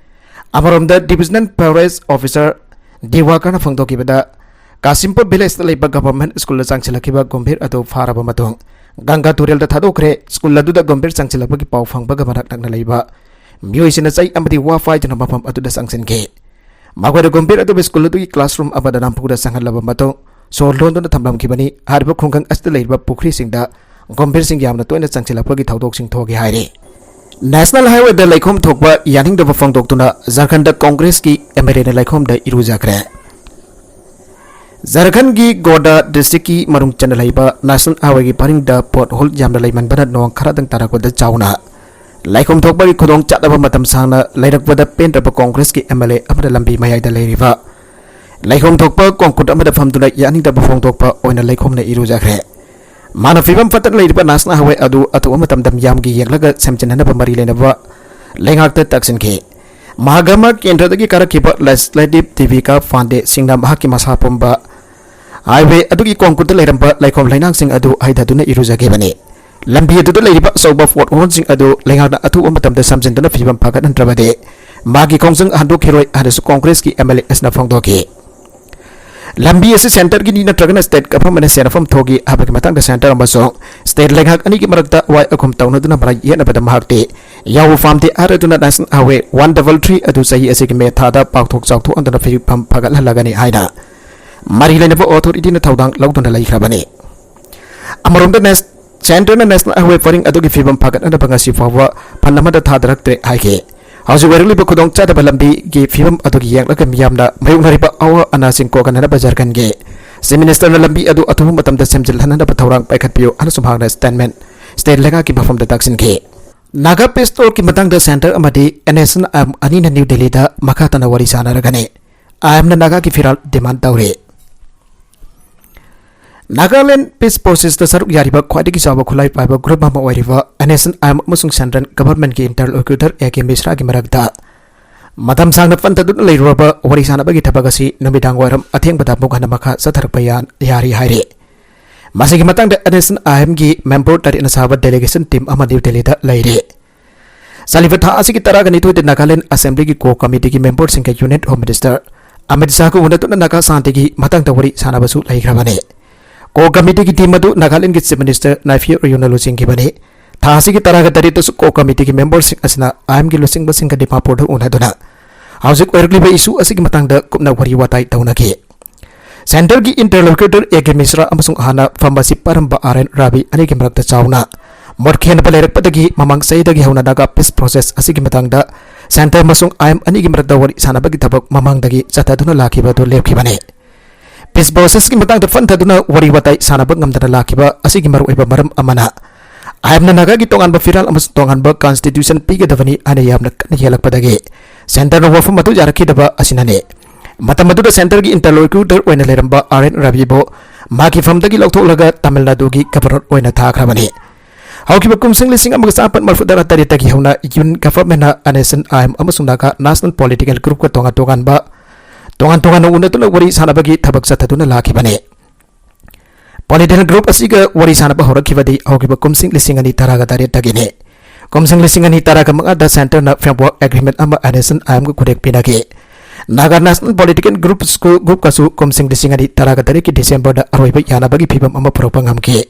ꯑꯃꯔꯣꯝꯗ, Divisional Forest Officer ꯗꯤꯋꯥꯀꯔꯅ ꯐꯣꯡꯗꯣꯛꯈꯤꯕꯗ, ꯀꯥꯁꯤꯝꯄꯨꯔ ꯚꯤꯂꯦꯖꯇ ꯂꯩꯕ ꯒꯚꯔꯟꯃꯦꯟꯠ ꯁ꯭ꯀꯨꯜꯗ ꯆꯪꯁꯤꯜꯂꯛꯈꯤꯕ ꯒꯣꯝꯚꯤꯔ ꯑꯗꯨ ꯐꯥꯔꯕ ꯃꯇꯨꯡ ꯒꯪꯒꯥ ꯇꯨꯔꯦꯜꯗ ꯊꯥꯗꯣꯛꯈ꯭ꯔꯦ꯫ ꯁ꯭ꯀꯨꯜ ꯑꯗꯨꯗ ꯒꯣꯝꯚꯤꯔ ꯆꯪꯁꯤꯜꯂꯛꯄꯒꯤ ꯄꯥꯎ ꯐꯪꯕꯒ ꯃꯅꯥꯛ ꯅꯛꯅ ꯂꯩꯕ ꯃꯤꯑꯣꯏꯁꯤꯡꯅ ꯆꯩ ꯑꯃꯗꯤ ꯋꯥ ꯄꯥꯏꯗꯨꯅ ꯃꯐꯝ ꯑꯗꯨꯗ ꯆꯪꯁꯤꯟꯈꯤ꯫ ꯃꯈꯣꯏꯅ ꯒꯣꯝꯚꯤꯔ ꯑꯗꯨꯕꯨ ꯁ꯭ꯀꯨꯜ ꯑꯗꯨꯒꯤ ꯀ꯭ꯂꯥꯁꯔꯨꯝ ꯑꯃꯗ ꯅꯝꯐꯨꯗ ꯆꯪꯍꯜꯂꯕ ꯃꯇꯨꯡ ꯁꯣꯔ ꯂꯣꯟꯗꯨꯅ ꯊꯝꯂꯝꯈꯤꯕꯅꯤ꯫ ꯍꯥꯏꯔꯤꯕ ꯈꯨꯡꯒꯪ ꯑꯁꯤꯗ ꯂꯩꯔꯤꯕ ꯄꯨꯈ꯭ꯔꯤꯁꯤꯡꯗ ꯒꯣꯝꯚꯤꯔꯁꯤꯡ ꯌꯥꯝꯅ ꯇꯣꯏꯅ ꯆꯪꯁꯤꯜꯂꯛꯄꯒꯤ ꯊꯧꯗꯣꯛꯁꯤꯡ ꯊꯣꯛꯈꯤ ꯍꯥꯏꯔꯤ꯫ ꯅꯦꯁꯅꯦꯜ ꯍꯥꯏꯋꯦꯗ ꯂꯩꯈꯣꯝ ꯊꯣꯛꯄ ꯌꯥꯅꯤꯡꯗꯕ ꯐꯣꯡꯗꯣꯛꯇꯨꯅ ꯖꯔꯈꯟꯗ ꯀꯣꯡꯒ꯭ꯔꯦꯁꯀꯤ ꯑꯦꯝ ꯑꯦꯜ ꯑꯦꯅ ꯂꯩꯈꯣꯝꯗ ꯏꯔꯨꯖꯈ꯭ꯔꯦ꯫ ꯖꯔꯈꯟꯒꯤ ꯒꯣꯟꯗ ꯗꯤꯁꯇ꯭ꯔꯤꯛꯀꯤ ꯃꯅꯨꯡ ꯆꯟꯅ ꯂꯩꯕ ꯅꯦꯁꯅꯦꯜ ꯍꯥꯏꯋꯦꯒꯤ ꯄꯔꯤꯡꯗ ꯄꯣꯠ ꯍꯣꯜ ꯌꯥꯝꯅ ꯂꯩꯃꯟꯕꯅ ꯅꯣꯡ ꯈꯔꯗꯪ ꯇꯥꯔꯛꯄꯗ ꯆꯥꯎꯅ ꯂꯩꯈꯣꯝ ꯊꯣꯛꯄꯒꯤ ꯈꯨꯗꯣꯡ ꯆꯥꯗꯕ ꯃꯇꯝ ꯁꯥꯡꯅ ꯂꯩꯔꯛꯄꯗ ꯄꯦꯟꯗ꯭ꯔꯕ ꯀꯣꯡꯒ꯭ꯔꯦꯁꯀꯤ ꯑꯦꯝ ꯑꯦꯜ ꯑꯦ ꯑꯃꯅ ꯂꯝꯕꯤ ꯃꯌꯥꯏꯗ ꯂꯩꯔꯤꯕ ꯂꯩꯈꯣꯝ ꯊꯣꯛꯄ ꯀꯣꯡꯀ꯭ꯔꯤꯠ ꯑꯃꯗ ꯐꯝꯗꯨꯅ ꯌꯥꯅꯤꯡꯗꯕ ꯐꯣꯡꯗꯣꯛꯄ ꯑꯣꯏꯅ ꯂꯩꯈꯣꯝꯅ ꯏꯔꯨꯖꯈ꯭ꯔꯦ꯫ ꯃꯥꯅ ꯐꯤꯕꯝ ꯐꯠꯇꯅ ꯂꯩꯔꯤꯕ ꯅꯦꯁꯅꯦꯜ ꯍꯥꯏꯋꯦ ꯑꯗꯨ ꯑꯊꯨꯕ ꯃꯇꯝꯗ ꯃꯤꯌꯥꯝꯒꯤ ꯌꯦꯡꯂꯒ ꯁꯦꯝꯖꯤꯟꯅꯅꯕ ꯃꯔꯤ ꯂꯩꯅꯕ ꯂꯩꯉꯥꯛꯇ ꯇꯛꯁꯤꯟꯈꯤ꯫ ꯃꯍꯥꯒꯃ ꯀꯦꯟꯗ꯭ꯔꯗꯒꯤ ꯀꯥꯔꯛꯈꯤꯕ ꯂꯦꯖꯤꯁꯂꯦꯇꯤꯚ ꯗꯤꯕꯤꯀꯥ ꯄꯥꯟꯗꯦ ꯁꯤꯡꯅ ꯃꯍꯥꯛꯀꯤ ꯃꯁꯥ ꯄꯨꯝꯕ ꯍꯥꯏꯋꯦ ꯑꯗꯨꯒꯤ ꯀꯣꯡꯀ꯭ꯔꯤꯠꯇ ꯂꯩꯔꯝꯕ ꯂꯩꯈꯣꯝ ꯂꯩꯅꯥꯡꯁꯤꯡ ꯑꯗꯨ ꯍꯩꯊꯗꯨꯅ ꯏꯔꯨꯖꯈꯤꯕꯅꯤ꯫ ꯂꯝꯕꯤ ꯑꯗꯨꯗ ꯂꯩꯔꯤꯕ ꯑꯆꯧꯕ ꯄꯣꯠ ꯍꯣꯜꯁꯤꯡ ꯑꯗꯨ ꯂꯩꯉꯥꯛꯅ ꯑꯊꯨꯕ ꯃꯇꯝꯗ ꯁꯦꯝꯖꯤꯟꯗꯨꯅ ꯐꯤꯕꯝ ꯐꯒꯠꯍꯟꯗ꯭ꯔꯕꯗꯤ ꯃꯥꯒꯤ ꯈꯣꯡꯖꯪ ꯍꯟꯗꯣꯛꯈꯤꯔꯣꯏ ꯍꯥꯏꯅꯁꯨ ꯀꯣꯡꯒ꯭ꯔꯦꯁꯀꯤ ꯑꯦꯝ ꯑꯦꯜ ꯑꯦꯁꯅ ꯐꯣꯡꯗꯣꯛꯈꯤ꯫ ꯂꯝꯕꯤ ꯑꯁꯤ ꯁꯦꯟꯇꯔꯒꯤꯅꯤ ꯅꯠꯇ꯭ꯔꯒꯅ ꯁ꯭ꯇꯦꯠ ꯒꯚꯔꯟꯃꯦꯟꯠꯅ ꯁꯦꯟꯐꯝ ꯊꯣꯛꯏ ꯍꯥꯏꯕꯒꯤ ꯃꯇꯥꯡꯗ ꯁꯦꯟꯇꯔ ꯑꯃꯁꯨꯡ ꯁ꯭ꯇꯦꯠ ꯂꯩꯉꯥꯛ ꯑꯅꯤꯒꯤ ꯃꯔꯛꯇ ꯋꯥꯏ ꯑꯈꯨꯝ ꯇꯧꯅꯗꯨꯅ ꯃꯔꯩ ꯌꯦꯠꯅꯕꯗ ꯃꯍꯥꯛꯇꯤ ꯌꯥꯎꯕ ꯄꯥꯝꯗꯦ ꯍꯥꯏꯔꯗꯨꯅ national highway one double three ꯑꯗꯨ ꯆꯍꯤ ꯑꯁꯤꯒꯤ ꯃꯦ ꯊꯥꯗ ꯄꯥꯛꯊꯣꯛ ꯆꯥꯎꯊꯣꯛꯍꯟꯗꯨꯅ ꯐꯤꯕꯝ ꯐꯒꯠꯍꯜꯂꯒꯅꯤ ꯍꯥꯏꯅ ꯃꯔꯤ ꯂꯩꯅꯕ ꯑꯣꯊꯣꯔꯤꯇꯤꯅ ꯊꯧꯗꯥꯡ ꯂꯧꯗꯨꯅ ꯂꯩꯈ꯭ꯔꯕꯅꯤ꯫ ꯑꯃꯔꯣꯝꯗ ꯅꯦꯁ-, ꯁꯦꯟꯇꯔꯅ ꯅꯦꯁꯅꯦꯜ ꯍꯥꯏꯋꯦ ꯄꯔꯤꯡ ꯑꯗꯨꯒꯤ ꯐꯤꯕꯝ ꯐꯒꯠꯅꯅꯕ ꯉꯁꯤ ꯐꯥꯎꯕ ꯐꯟ ꯑꯃꯠꯇ ꯊꯥꯗꯔꯛꯇ꯭ꯔꯦ ꯍꯥꯏꯈꯤ꯫ ꯍꯧꯖꯤꯛ ꯑꯣꯏꯔꯛꯂꯤꯕ ꯈꯨꯗꯣꯡ ꯆꯥꯗꯕ ꯂꯝꯕꯤꯒꯤ ꯐꯤꯕꯝ ꯑꯗꯨꯒꯤ ꯌꯦꯡꯂꯒ ꯃꯤꯌꯥꯝꯅ ꯃꯥꯌꯣꯛꯅꯔꯤꯕ ꯑꯋꯥ ꯑꯅꯥꯁꯤꯡ ꯀꯣꯛꯍꯟꯅꯅꯕ ꯖꯔꯈꯟꯒꯤ ꯆꯤꯐ ꯃꯤꯅꯤꯁꯇꯔꯅ ꯂꯝꯕꯤ ꯑꯗꯨ ꯑꯊꯨꯕ ꯃꯇꯝꯗ ꯁꯦꯝꯖꯤꯜꯍꯟꯅꯕ ꯊꯧꯔꯥꯡ ꯄꯥꯏꯈꯠꯄꯤꯌꯨ ꯍꯥꯏꯅꯁꯨ ꯃꯍꯥꯛꯅ ꯁ꯭ꯇꯦꯠꯃꯦꯟꯠ ꯁ꯭ꯇꯦꯠ ꯂꯩꯉꯥꯛꯀꯤ ꯃꯐꯝꯗ ꯇꯛꯁꯤꯟꯈꯤ꯫ ꯅꯥꯒꯥ ꯄꯤꯁ ꯇꯣꯛꯀꯤ ꯃꯇꯥꯡꯗ ꯁꯦꯟꯇꯔ ꯑꯃꯗꯤ N S N I M ꯑꯅꯤꯅ ꯅ꯭ꯌꯨ ꯗꯦꯜꯂꯤꯗ ꯃꯈꯥ ꯇꯥꯅ ꯋꯥꯔꯤ ꯁꯥꯟꯅꯔꯒꯅꯤ꯫ ꯑꯥꯏ ꯑꯦꯝꯅ ꯅꯥꯒꯥꯒꯤ ꯐꯤꯔꯥꯜ ꯗꯤꯃꯥꯟ ꯇꯧꯔꯤ꯫ ꯅꯥꯒꯥꯂꯦꯟ ꯄꯤꯁ ꯄ꯭ꯔꯣꯁꯦꯁꯇ ꯁꯔꯨꯛ ꯌꯥꯔꯤꯕ ꯈ꯭ꯋꯥꯏꯗꯒꯤ ꯆꯥꯎꯕ ꯈꯨꯠꯂꯥꯏ ꯄꯥꯏꯕ ꯒ꯭ꯔꯨꯞ ꯑꯃ ꯑꯣꯏꯔꯤꯕ N S N I M ꯑꯃꯁꯨꯡ ꯁꯦꯟꯇ꯭ꯔꯦꯜ ꯒꯚꯔꯟꯃꯦꯟꯠꯀꯤ ꯏꯟꯇꯔꯂꯣꯀ꯭ꯌꯨꯇꯔ ꯑꯦ ꯀꯦ ꯃꯤꯁ꯭ꯔꯥꯒꯤ ꯃꯔꯛꯇ ꯃꯇꯝ ꯁꯥꯡꯅ ꯄꯟꯊꯗꯨꯅ ꯂꯩꯔꯨꯔꯕ ꯋꯥꯔꯤ ꯁꯥꯟꯅꯕꯒꯤ ꯊꯕꯛ ꯑꯁꯤ ꯅꯨꯃꯤꯗꯥꯡ ꯋꯥꯏꯔꯝ ꯑꯊꯦꯡꯕꯗ ꯑꯃꯨꯛ ꯍꯟꯅ ꯃꯈꯥ ꯆꯠꯊꯔꯛꯄ ꯌꯥ-, ꯌꯥꯔꯤ ꯍꯥꯏꯔꯤ꯫ ꯃꯁꯤꯒꯤ ꯃꯇꯥꯡꯗ ꯑꯦꯟ ꯑꯦꯁ ꯑꯦꯟ ꯑꯥꯏ ꯑꯦꯝꯒꯤ ꯃꯦꯝꯕꯔ ꯇꯔꯦꯠꯅ ꯁꯥꯕ ꯗꯦꯂꯤꯒꯦꯁꯟ ꯇꯤꯝ ꯑꯃ ꯅ꯭ꯌꯨ ꯗꯦꯜꯂꯤꯗ ꯂꯩꯔꯤ꯫ ꯆꯠꯂꯤꯕ ꯊꯥ ꯑꯁꯤꯒꯤ ꯇꯔꯥꯒ ꯅꯤꯊꯣꯏꯗ ꯅꯥꯒꯥꯂꯦꯟ ꯑꯁꯦꯝꯕ꯭ꯂꯤꯒꯤ ꯀꯣꯔ ꯀꯃꯤꯇꯤꯒꯤ ꯃꯦꯝꯕꯔꯁꯤꯡꯒ ꯌꯨꯅꯤꯌꯟ ꯍꯣꯝ ꯃꯤꯅꯤꯁꯇꯔ ꯑꯃꯤꯠ ꯁꯥꯍꯒ ꯎꯅꯗꯨꯅ ꯅꯥꯒꯥ ꯁꯥꯟꯇꯤꯒꯤ ꯃꯇꯥꯡꯗ ꯋꯥꯔꯤ ꯁꯥꯟꯅꯕꯁꯨ ꯂꯩꯈ꯭ꯔꯕꯅꯤ꯫ ꯀꯣꯔ ꯀꯃꯤꯇꯤꯒꯤ ꯇꯤꯝ ꯑꯗꯨ ꯅꯥꯒꯥꯂꯦꯟꯒꯤ ꯆꯤꯐ ꯃꯤꯅꯤꯁꯇꯔ ꯅꯥꯏꯐꯤꯌꯨ ꯔꯤꯌꯣꯅ ꯂꯨꯆꯤꯡꯈꯤꯕꯅꯤ꯫ ꯊꯥ ꯑꯁꯤꯒꯤ ꯇꯔꯥꯒ ꯇꯔꯦꯠꯇꯁꯨ ꯀꯣꯔ ꯀꯃꯤꯇꯤꯒꯤ ꯃꯦꯝꯕꯔꯁꯤꯡ ꯑꯁꯤꯅ ꯑꯥꯏ ꯑꯦꯝꯒꯤ ꯂꯨꯆꯤꯡꯕꯁꯤꯡꯒ ꯗꯤꯃꯥꯄꯨꯔꯗ ꯎꯅꯗꯨꯅ ꯍꯧꯖꯤꯛ ꯑꯣꯏꯔꯛꯂꯤꯕ ꯏꯁꯨ ꯑꯁꯤꯒꯤ ꯃꯇꯥꯡꯗ ꯀꯨꯞꯅ ꯋꯥꯔꯤ ꯋꯥꯇꯥꯏ ꯇꯧꯅꯈꯤ꯫ ꯁꯦꯟꯇꯔꯒꯤ ꯏꯟꯇꯔꯂꯣꯀ꯭ꯌꯨꯇꯔ ꯑꯦ ꯀꯦ ꯃꯤꯁ꯭ꯔꯥ ꯑꯃꯁꯨꯡ ꯍꯥꯟꯅ ꯐꯝ ꯑꯁꯤ ꯄꯥꯏꯔꯝꯕ ꯑꯥꯔ ꯑꯦꯟ ꯔꯥꯕꯤ ꯑꯅꯤꯒꯤ ꯃꯔꯛꯇ ꯆꯥꯎꯅ ꯃꯣꯠ ꯈꯦꯟꯅꯕ ꯂꯩꯔꯛꯄꯗꯒꯤ ꯃꯃꯥꯡ ꯆꯍꯤꯗꯒꯤ ꯍꯧꯅ ꯅꯥꯒꯥ ꯄꯤꯁ ꯄ꯭ꯔꯣꯁꯦꯁ ꯑꯁꯤꯒꯤ ꯃꯇꯥꯡꯗ ꯁꯦꯟꯇꯔ ꯑꯃꯁꯨꯡ ꯑꯥꯏ ꯑꯦꯝ ꯑꯅꯤꯒꯤ ꯃꯔꯛꯇ ꯋꯥꯔꯤ ꯁꯥꯟꯅꯕꯒꯤ ꯊꯕꯛ ꯃꯃꯥꯡꯗꯒꯤ ꯆꯠꯊꯗꯨꯅ ꯂꯥꯛꯈꯤꯕ ꯑꯗꯨ ꯂꯦꯞꯈꯤꯕꯅꯤ꯫ ꯄꯤꯁ ꯄ꯭ꯔꯣꯁꯦꯁꯀꯤ ꯃꯇꯥꯡꯗ ꯐꯟꯊꯗꯨꯅ ꯋꯥꯔꯤ ꯋꯥꯇꯥꯏ ꯁꯥꯟꯅꯕ ꯉꯝꯗꯅ ꯂꯥꯛꯈꯤꯕ ꯑꯁꯤꯒꯤ ꯃꯔꯨꯑꯣꯏꯕ ꯃꯔꯝ ꯑꯃꯅ ꯑꯥꯏ ꯑꯦꯝꯅ ꯅꯥꯒꯥꯒꯤ ꯇꯣꯉꯥꯟꯕ ꯐꯤꯔꯥꯜ ꯑꯃꯁꯨꯡ ꯇꯣꯉꯥꯟꯕ ꯀꯟꯁꯇꯤꯇ꯭ꯌꯨꯁꯟ ꯄꯤꯒꯗꯕꯅꯤ ꯍꯥꯏꯅ ꯌꯥꯝꯅ ꯀꯟꯅ ꯌꯦꯛꯂꯛꯄꯗꯒꯤ ꯁꯦꯟꯇꯔꯅ ꯋꯥꯐꯝ ꯑꯗꯨ ꯌꯥꯔꯛꯈꯤꯗꯕ ꯑꯁꯤꯅꯅꯤ꯫ ꯃꯇꯝ ꯑꯗꯨꯗ ꯁꯦꯟꯇꯔꯒꯤ ꯏꯟꯇꯔꯂꯣꯀ꯭ꯌꯨꯇꯔ ꯑꯣꯏꯅ ꯂꯩꯔꯝꯕ ꯑꯥꯔ ꯑꯦꯟ ꯔꯕꯤꯕꯨ ꯃꯥꯒꯤ ꯐꯝꯗꯒꯤ ꯂꯧꯊꯣꯛꯂꯒ ꯇꯥꯃꯤꯜ ꯅꯥꯗꯨꯒꯤ ꯒꯚꯔꯅꯔ ꯑꯣꯏꯅ ꯊꯥꯈ꯭ꯔꯕꯅꯤ꯫ ꯍꯧꯈꯤꯕ ꯀꯨꯝꯁꯤꯡ ꯂꯤꯁꯤꯡ ꯑꯃꯒ ꯆꯥꯃꯥꯄꯟ ꯃꯔꯤꯐꯨ ꯇꯔꯥ ꯇꯔꯦꯠꯇꯒꯤ ꯍꯧꯅ ꯌꯨꯅꯤꯌꯟ ꯒꯚꯔꯟꯃꯦꯟꯅ N S N I M ꯑꯃꯁꯨꯡ ꯅꯥꯒꯥ ꯅꯦꯁꯅꯦꯜ ꯄꯣꯂꯤꯇꯤꯀꯦꯜ ꯒ꯭ꯔꯨꯞꯀ ꯇꯣꯉꯥꯟ ꯇꯣꯉꯥꯟꯕ, ꯇꯣꯉꯥꯟ ꯇꯣꯉꯥꯟꯅ ꯎꯅꯗꯨꯅ ꯋꯥꯔꯤ ꯁꯥꯟꯅꯕꯒꯤ ꯊꯕꯛ ꯆꯠꯊꯗꯨꯅ ꯂꯥꯛꯈꯤꯕꯅꯤ꯫ ꯄꯣꯂꯤꯇꯤꯀꯦꯜ ꯒ꯭ꯔꯨꯞ ꯑꯁꯤꯒ ꯋꯥꯔꯤ ꯁꯥꯟꯅꯕ ꯍꯧꯔꯛꯈꯤꯕꯗꯤ ꯍꯧꯈꯤꯕ ꯀꯨꯝꯁꯤꯡ ꯂꯤꯁꯤꯡ ꯑꯅꯤ ꯇꯔꯥꯒ ꯇꯔꯦꯠꯇꯒꯤꯅꯤ꯫ ꯀꯨꯝꯁꯤꯡ ꯂꯤꯁꯤꯡ ꯑꯅꯤ ꯇꯔꯥꯒ ꯃꯉꯥꯗ ꯁꯦꯟꯇꯔꯅ ꯐ꯭ꯔꯦꯝꯋꯥꯔꯛ ꯑꯦꯒ꯭ꯔꯤꯃꯦꯟ ꯑꯃ ꯑꯦꯟ ꯑꯦꯁ ꯑꯦꯟ ꯑꯥꯏ ꯑꯦꯝꯒ ꯈꯨꯗꯦꯛ ꯄꯤꯅꯈꯤ꯫ ꯅꯥꯒꯥ ꯅꯦꯁꯅꯦꯜ ꯄꯣꯂꯤꯇꯤꯀꯦꯜ ꯒ꯭ꯔꯨꯞꯁꯀꯨ-, ꯒ꯭ꯔꯨꯞꯀꯁꯨ ꯀꯨꯝꯁꯤꯡ ꯂꯤꯁꯤꯡ ꯑꯅꯤ ꯇꯔꯥꯒ ꯇꯔꯦꯠꯀꯤ ꯗꯤꯁꯦꯝꯕꯔꯗ ꯑꯔꯣꯏꯕ ꯌꯥꯅꯕꯒꯤ ꯐꯤꯕꯝ ꯑꯃ ꯄꯨꯔꯛꯄ ꯉꯝꯈꯤ꯫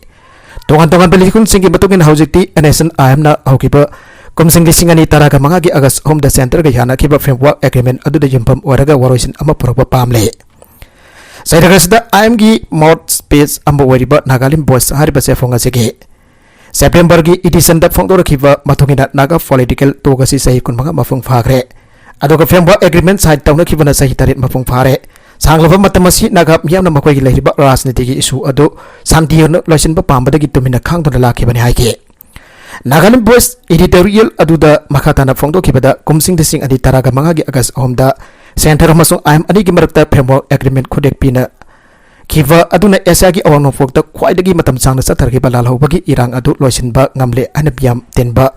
ꯇꯣꯉꯥꯟ ꯇꯣꯉꯥꯟꯕ ꯂꯤꯈꯨꯟꯁꯤꯡꯒꯤ ꯃꯇꯨꯡ ꯏꯟꯅ ꯍꯧꯖꯤꯛꯇꯤ ꯑꯦꯟ ꯑꯦꯁ ꯑꯦꯟ ꯑꯥꯏ ꯑꯦꯝꯅ ꯍꯧꯈꯤꯕ ꯀꯨꯝꯁꯤꯡ ꯂꯤꯁꯤꯡ ꯑꯅꯤ ꯇꯔꯥꯒ ꯃꯉꯥꯒꯤ ꯑꯥꯒꯁ ꯑꯍꯨꯝꯗ ꯁꯦꯟꯇꯔꯒ ꯌꯥꯅꯈꯤꯕ ꯐ꯭ꯔꯦꯝꯋꯥꯔꯛ ꯑꯦꯒ꯭ꯔꯤꯃꯦꯟ ꯑꯗꯨꯗ ꯌꯨꯝꯐꯝ ꯑꯣꯏꯔꯒ ꯋꯥꯔꯣꯏꯁꯤꯟ ꯑꯃ ꯄꯨꯔꯛꯄ ꯄꯥꯝꯂꯦ꯫ ꯆꯩꯔꯛ ꯑꯁꯤꯗ ꯑꯥꯏ ꯑꯦꯝꯒꯤ ꯃꯥꯎꯠ ꯁ꯭ꯄꯤꯆ ꯑꯃ ꯑꯣꯏꯔꯤꯕ ꯅꯥꯒꯥꯂꯦꯟ ꯚꯣꯏꯁ ꯍꯥꯏꯔꯤꯕ ꯆꯦꯐꯣꯡ ꯑꯁꯤꯒꯤ ꯁꯦꯞꯇꯦꯝꯕꯔꯒꯤ ꯏꯗꯤꯁꯟꯗ ꯐꯣꯡꯗꯣꯔꯛꯈꯤꯕ ꯃꯇꯨꯡ ꯏꯟꯅ ꯅꯥꯒꯥ ꯄꯣꯂꯤꯇꯤꯀꯦꯜ ꯇꯣꯛ ꯑꯁꯤ ꯆꯍꯤ ꯀꯨꯟꯃꯉꯥ ꯃꯄꯨꯡ ꯐꯥꯈ꯭ꯔꯦ꯫ ꯑꯗꯨꯒ ꯐ꯭ꯔꯦꯝꯋꯥꯔꯛ ꯑꯦꯒ꯭ꯔꯤꯃꯦꯟ ꯁꯥꯏꯟ ꯇꯧꯅꯈꯤꯕꯅ ꯆꯍꯤ ꯇꯔꯦꯠ ꯃꯄꯨꯡ ꯐꯥꯔꯦ꯫ ꯁꯥꯡꯂꯕ ꯃꯇꯝ ꯑꯁꯤ ꯅꯥꯒꯥ ꯃꯤꯌꯥꯝꯅ ꯃꯈꯣꯏꯒꯤ ꯂꯩꯔꯤꯕ ꯔꯥꯖꯅꯤꯇꯤꯒꯤ ꯏꯁꯨ ꯑꯗꯨ ꯁꯥꯟꯇꯤ ꯑꯣꯏꯅ ꯂꯣꯏꯁꯤꯟꯕ ꯄꯥꯝꯕꯗꯒꯤ ꯇꯨꯃꯤꯟꯅ ꯈꯥꯡꯗꯨꯅ ꯂꯥꯛꯈꯤꯕꯅꯤ ꯍꯥꯏꯈꯤ꯫ ꯅꯥꯒꯥꯂꯦꯟ ꯚꯣꯏꯁ ꯏꯗꯤꯇꯣꯔꯤꯌꯦꯜ ꯑꯗꯨꯗ ꯃꯈꯥ ꯇꯥꯅ ꯐꯣꯡꯗꯣꯛꯈꯤꯕꯗ, ꯀꯨꯝꯁꯤꯡ ꯂꯤꯁꯤꯡ ꯑꯅꯤ ꯇꯔꯥꯒ ꯃꯉꯥꯒꯤ ꯑꯥꯒꯁ ꯑꯍꯨꯝꯗ ꯁꯦꯟꯇꯔ ꯑꯃꯁꯨꯡ ꯑꯥꯏ ꯑꯦꯝ ꯑꯅꯤꯒꯤ ꯃꯔꯛꯇ ꯐ꯭ꯔꯦꯝꯋꯥꯔꯛ ꯑꯦꯒ꯭ꯔꯤꯃꯦꯟ ꯈꯨꯗꯦꯛ ꯄꯤꯅ ꯈꯤꯕ ꯑꯗꯨꯅ ꯑꯦꯁꯤꯌꯥꯒꯤ ꯑꯋꯥꯡ ꯅꯣꯡꯄꯣꯛꯇ ꯈ꯭ꯋꯥꯏꯗꯒꯤ ꯃꯇꯝ ꯁꯥꯡꯅ ꯆꯠꯊꯔꯛꯈꯤꯕ ꯂꯥꯜꯍꯧꯕꯒꯤ ꯏꯔꯥꯡ ꯑꯗꯨ ꯂꯣꯏꯁꯤꯟꯕ ꯉꯝꯂꯦ ꯍꯥꯏꯅ ꯃꯤꯌꯥꯝ ꯇꯤꯟꯕ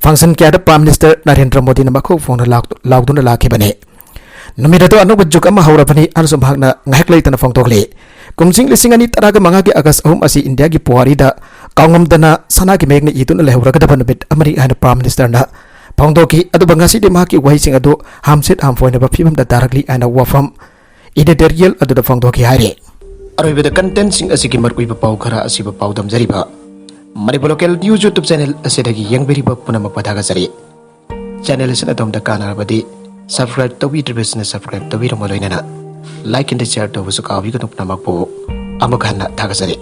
ꯐꯪꯁꯟ ꯀꯌꯥꯗ ꯄ꯭ꯔꯥꯏꯝ ꯃꯤꯅꯤꯁꯇꯔ ꯅꯔꯦꯟꯗ꯭ꯔ ꯃꯣꯗꯤꯅ ꯃꯈꯣꯛ ꯐꯣꯡꯅ ꯂꯥꯎ-, ꯂꯥꯎꯗꯨꯅ ꯂꯥꯛꯈꯤꯕꯅꯤ꯫ ꯅꯨꯃꯤꯠ ꯑꯗꯨ ꯑꯅꯧꯕ ꯖꯨꯒ ꯑꯃ ꯍꯧꯔꯕꯅꯤ ꯍꯥꯏꯅꯁꯨ ꯃꯍꯥꯛꯅ ꯉꯥꯏꯍꯥꯛ ꯂꯩꯇꯅ ꯐꯣꯡꯗꯣꯛꯂꯤ꯫ ꯀꯨꯝꯖꯤꯡ ꯂꯤꯁꯤꯡ ꯑꯅꯤ ꯇꯔꯥꯒ ꯃꯉꯥꯒꯤ ꯑꯥꯒꯁ ꯑꯍꯨꯝ ꯑꯁꯤ ꯏꯟꯗꯤꯌꯥꯒꯤ ꯄꯨꯋꯥꯔꯤꯗ ꯀꯥꯎꯉꯝꯗꯅ ꯁꯅꯥꯒꯤ ꯃꯌꯦꯛꯅ ꯏꯗꯨꯅ ꯂꯩꯍꯧꯔꯒꯗꯕ ꯅꯨꯃꯤꯠ ꯑꯃꯅꯤ ꯍꯥꯏꯅ ꯄ꯭ꯔꯥꯏꯝ ꯃꯤꯅꯤꯁꯇꯔꯅ ꯐꯣꯡꯗꯣꯛꯈꯤ꯫ ꯑꯗꯨꯕꯨ ꯉꯁꯤꯗꯤ ꯃꯍꯥꯛꯀꯤ ꯋꯥꯍꯩꯁꯤꯡ ꯑꯗꯨ ꯍꯥꯝꯁꯤꯠ ꯍꯥꯝꯐ ꯑꯣꯏꯅꯕ ꯐꯤꯕꯝꯗ ꯇꯥꯔꯛꯂꯤ ꯍꯥꯏꯅ ꯋꯥꯐꯝ editorial ꯑꯗꯨꯗ ꯐꯣꯡꯗꯣꯛꯈꯤ ꯍꯥꯏꯔꯤ꯫ ꯑꯔꯣꯏꯕꯗ contentꯁꯤꯡ ꯑꯁꯤꯒꯤ ꯃꯔꯨꯑꯣꯏꯕ ꯄꯥꯎ ꯈꯔ ꯑꯁꯤꯕꯨ ꯄꯥꯎꯗꯝꯖꯔꯤꯕ Manipur Local News YouTube channel ꯑꯁꯤꯗꯒꯤ ꯌꯦꯡꯕꯤꯔꯤꯕ ꯄꯨꯝꯅꯃꯛꯄꯨ ꯊꯥꯒꯠꯆꯔꯤ꯫ Channel ꯑꯁꯤꯅ ꯑꯗꯣꯝꯗ ꯀꯥꯟꯅꯔꯕꯗꯤ subscribe ꯇꯧꯕꯤꯗ꯭ꯔꯤꯕꯁꯤꯡꯅ subscribe ꯇꯧꯕꯤꯔꯝꯕ ꯂꯣꯏꯅꯅ like and share ꯇꯧꯕꯁꯨ ꯀꯥꯎꯕꯤꯒꯅꯨ꯫ ꯄꯨꯝꯅꯃꯛꯄꯨ ꯑꯃꯨꯛ ꯍꯟꯅ ꯊꯥꯒꯠꯆꯔꯤ꯫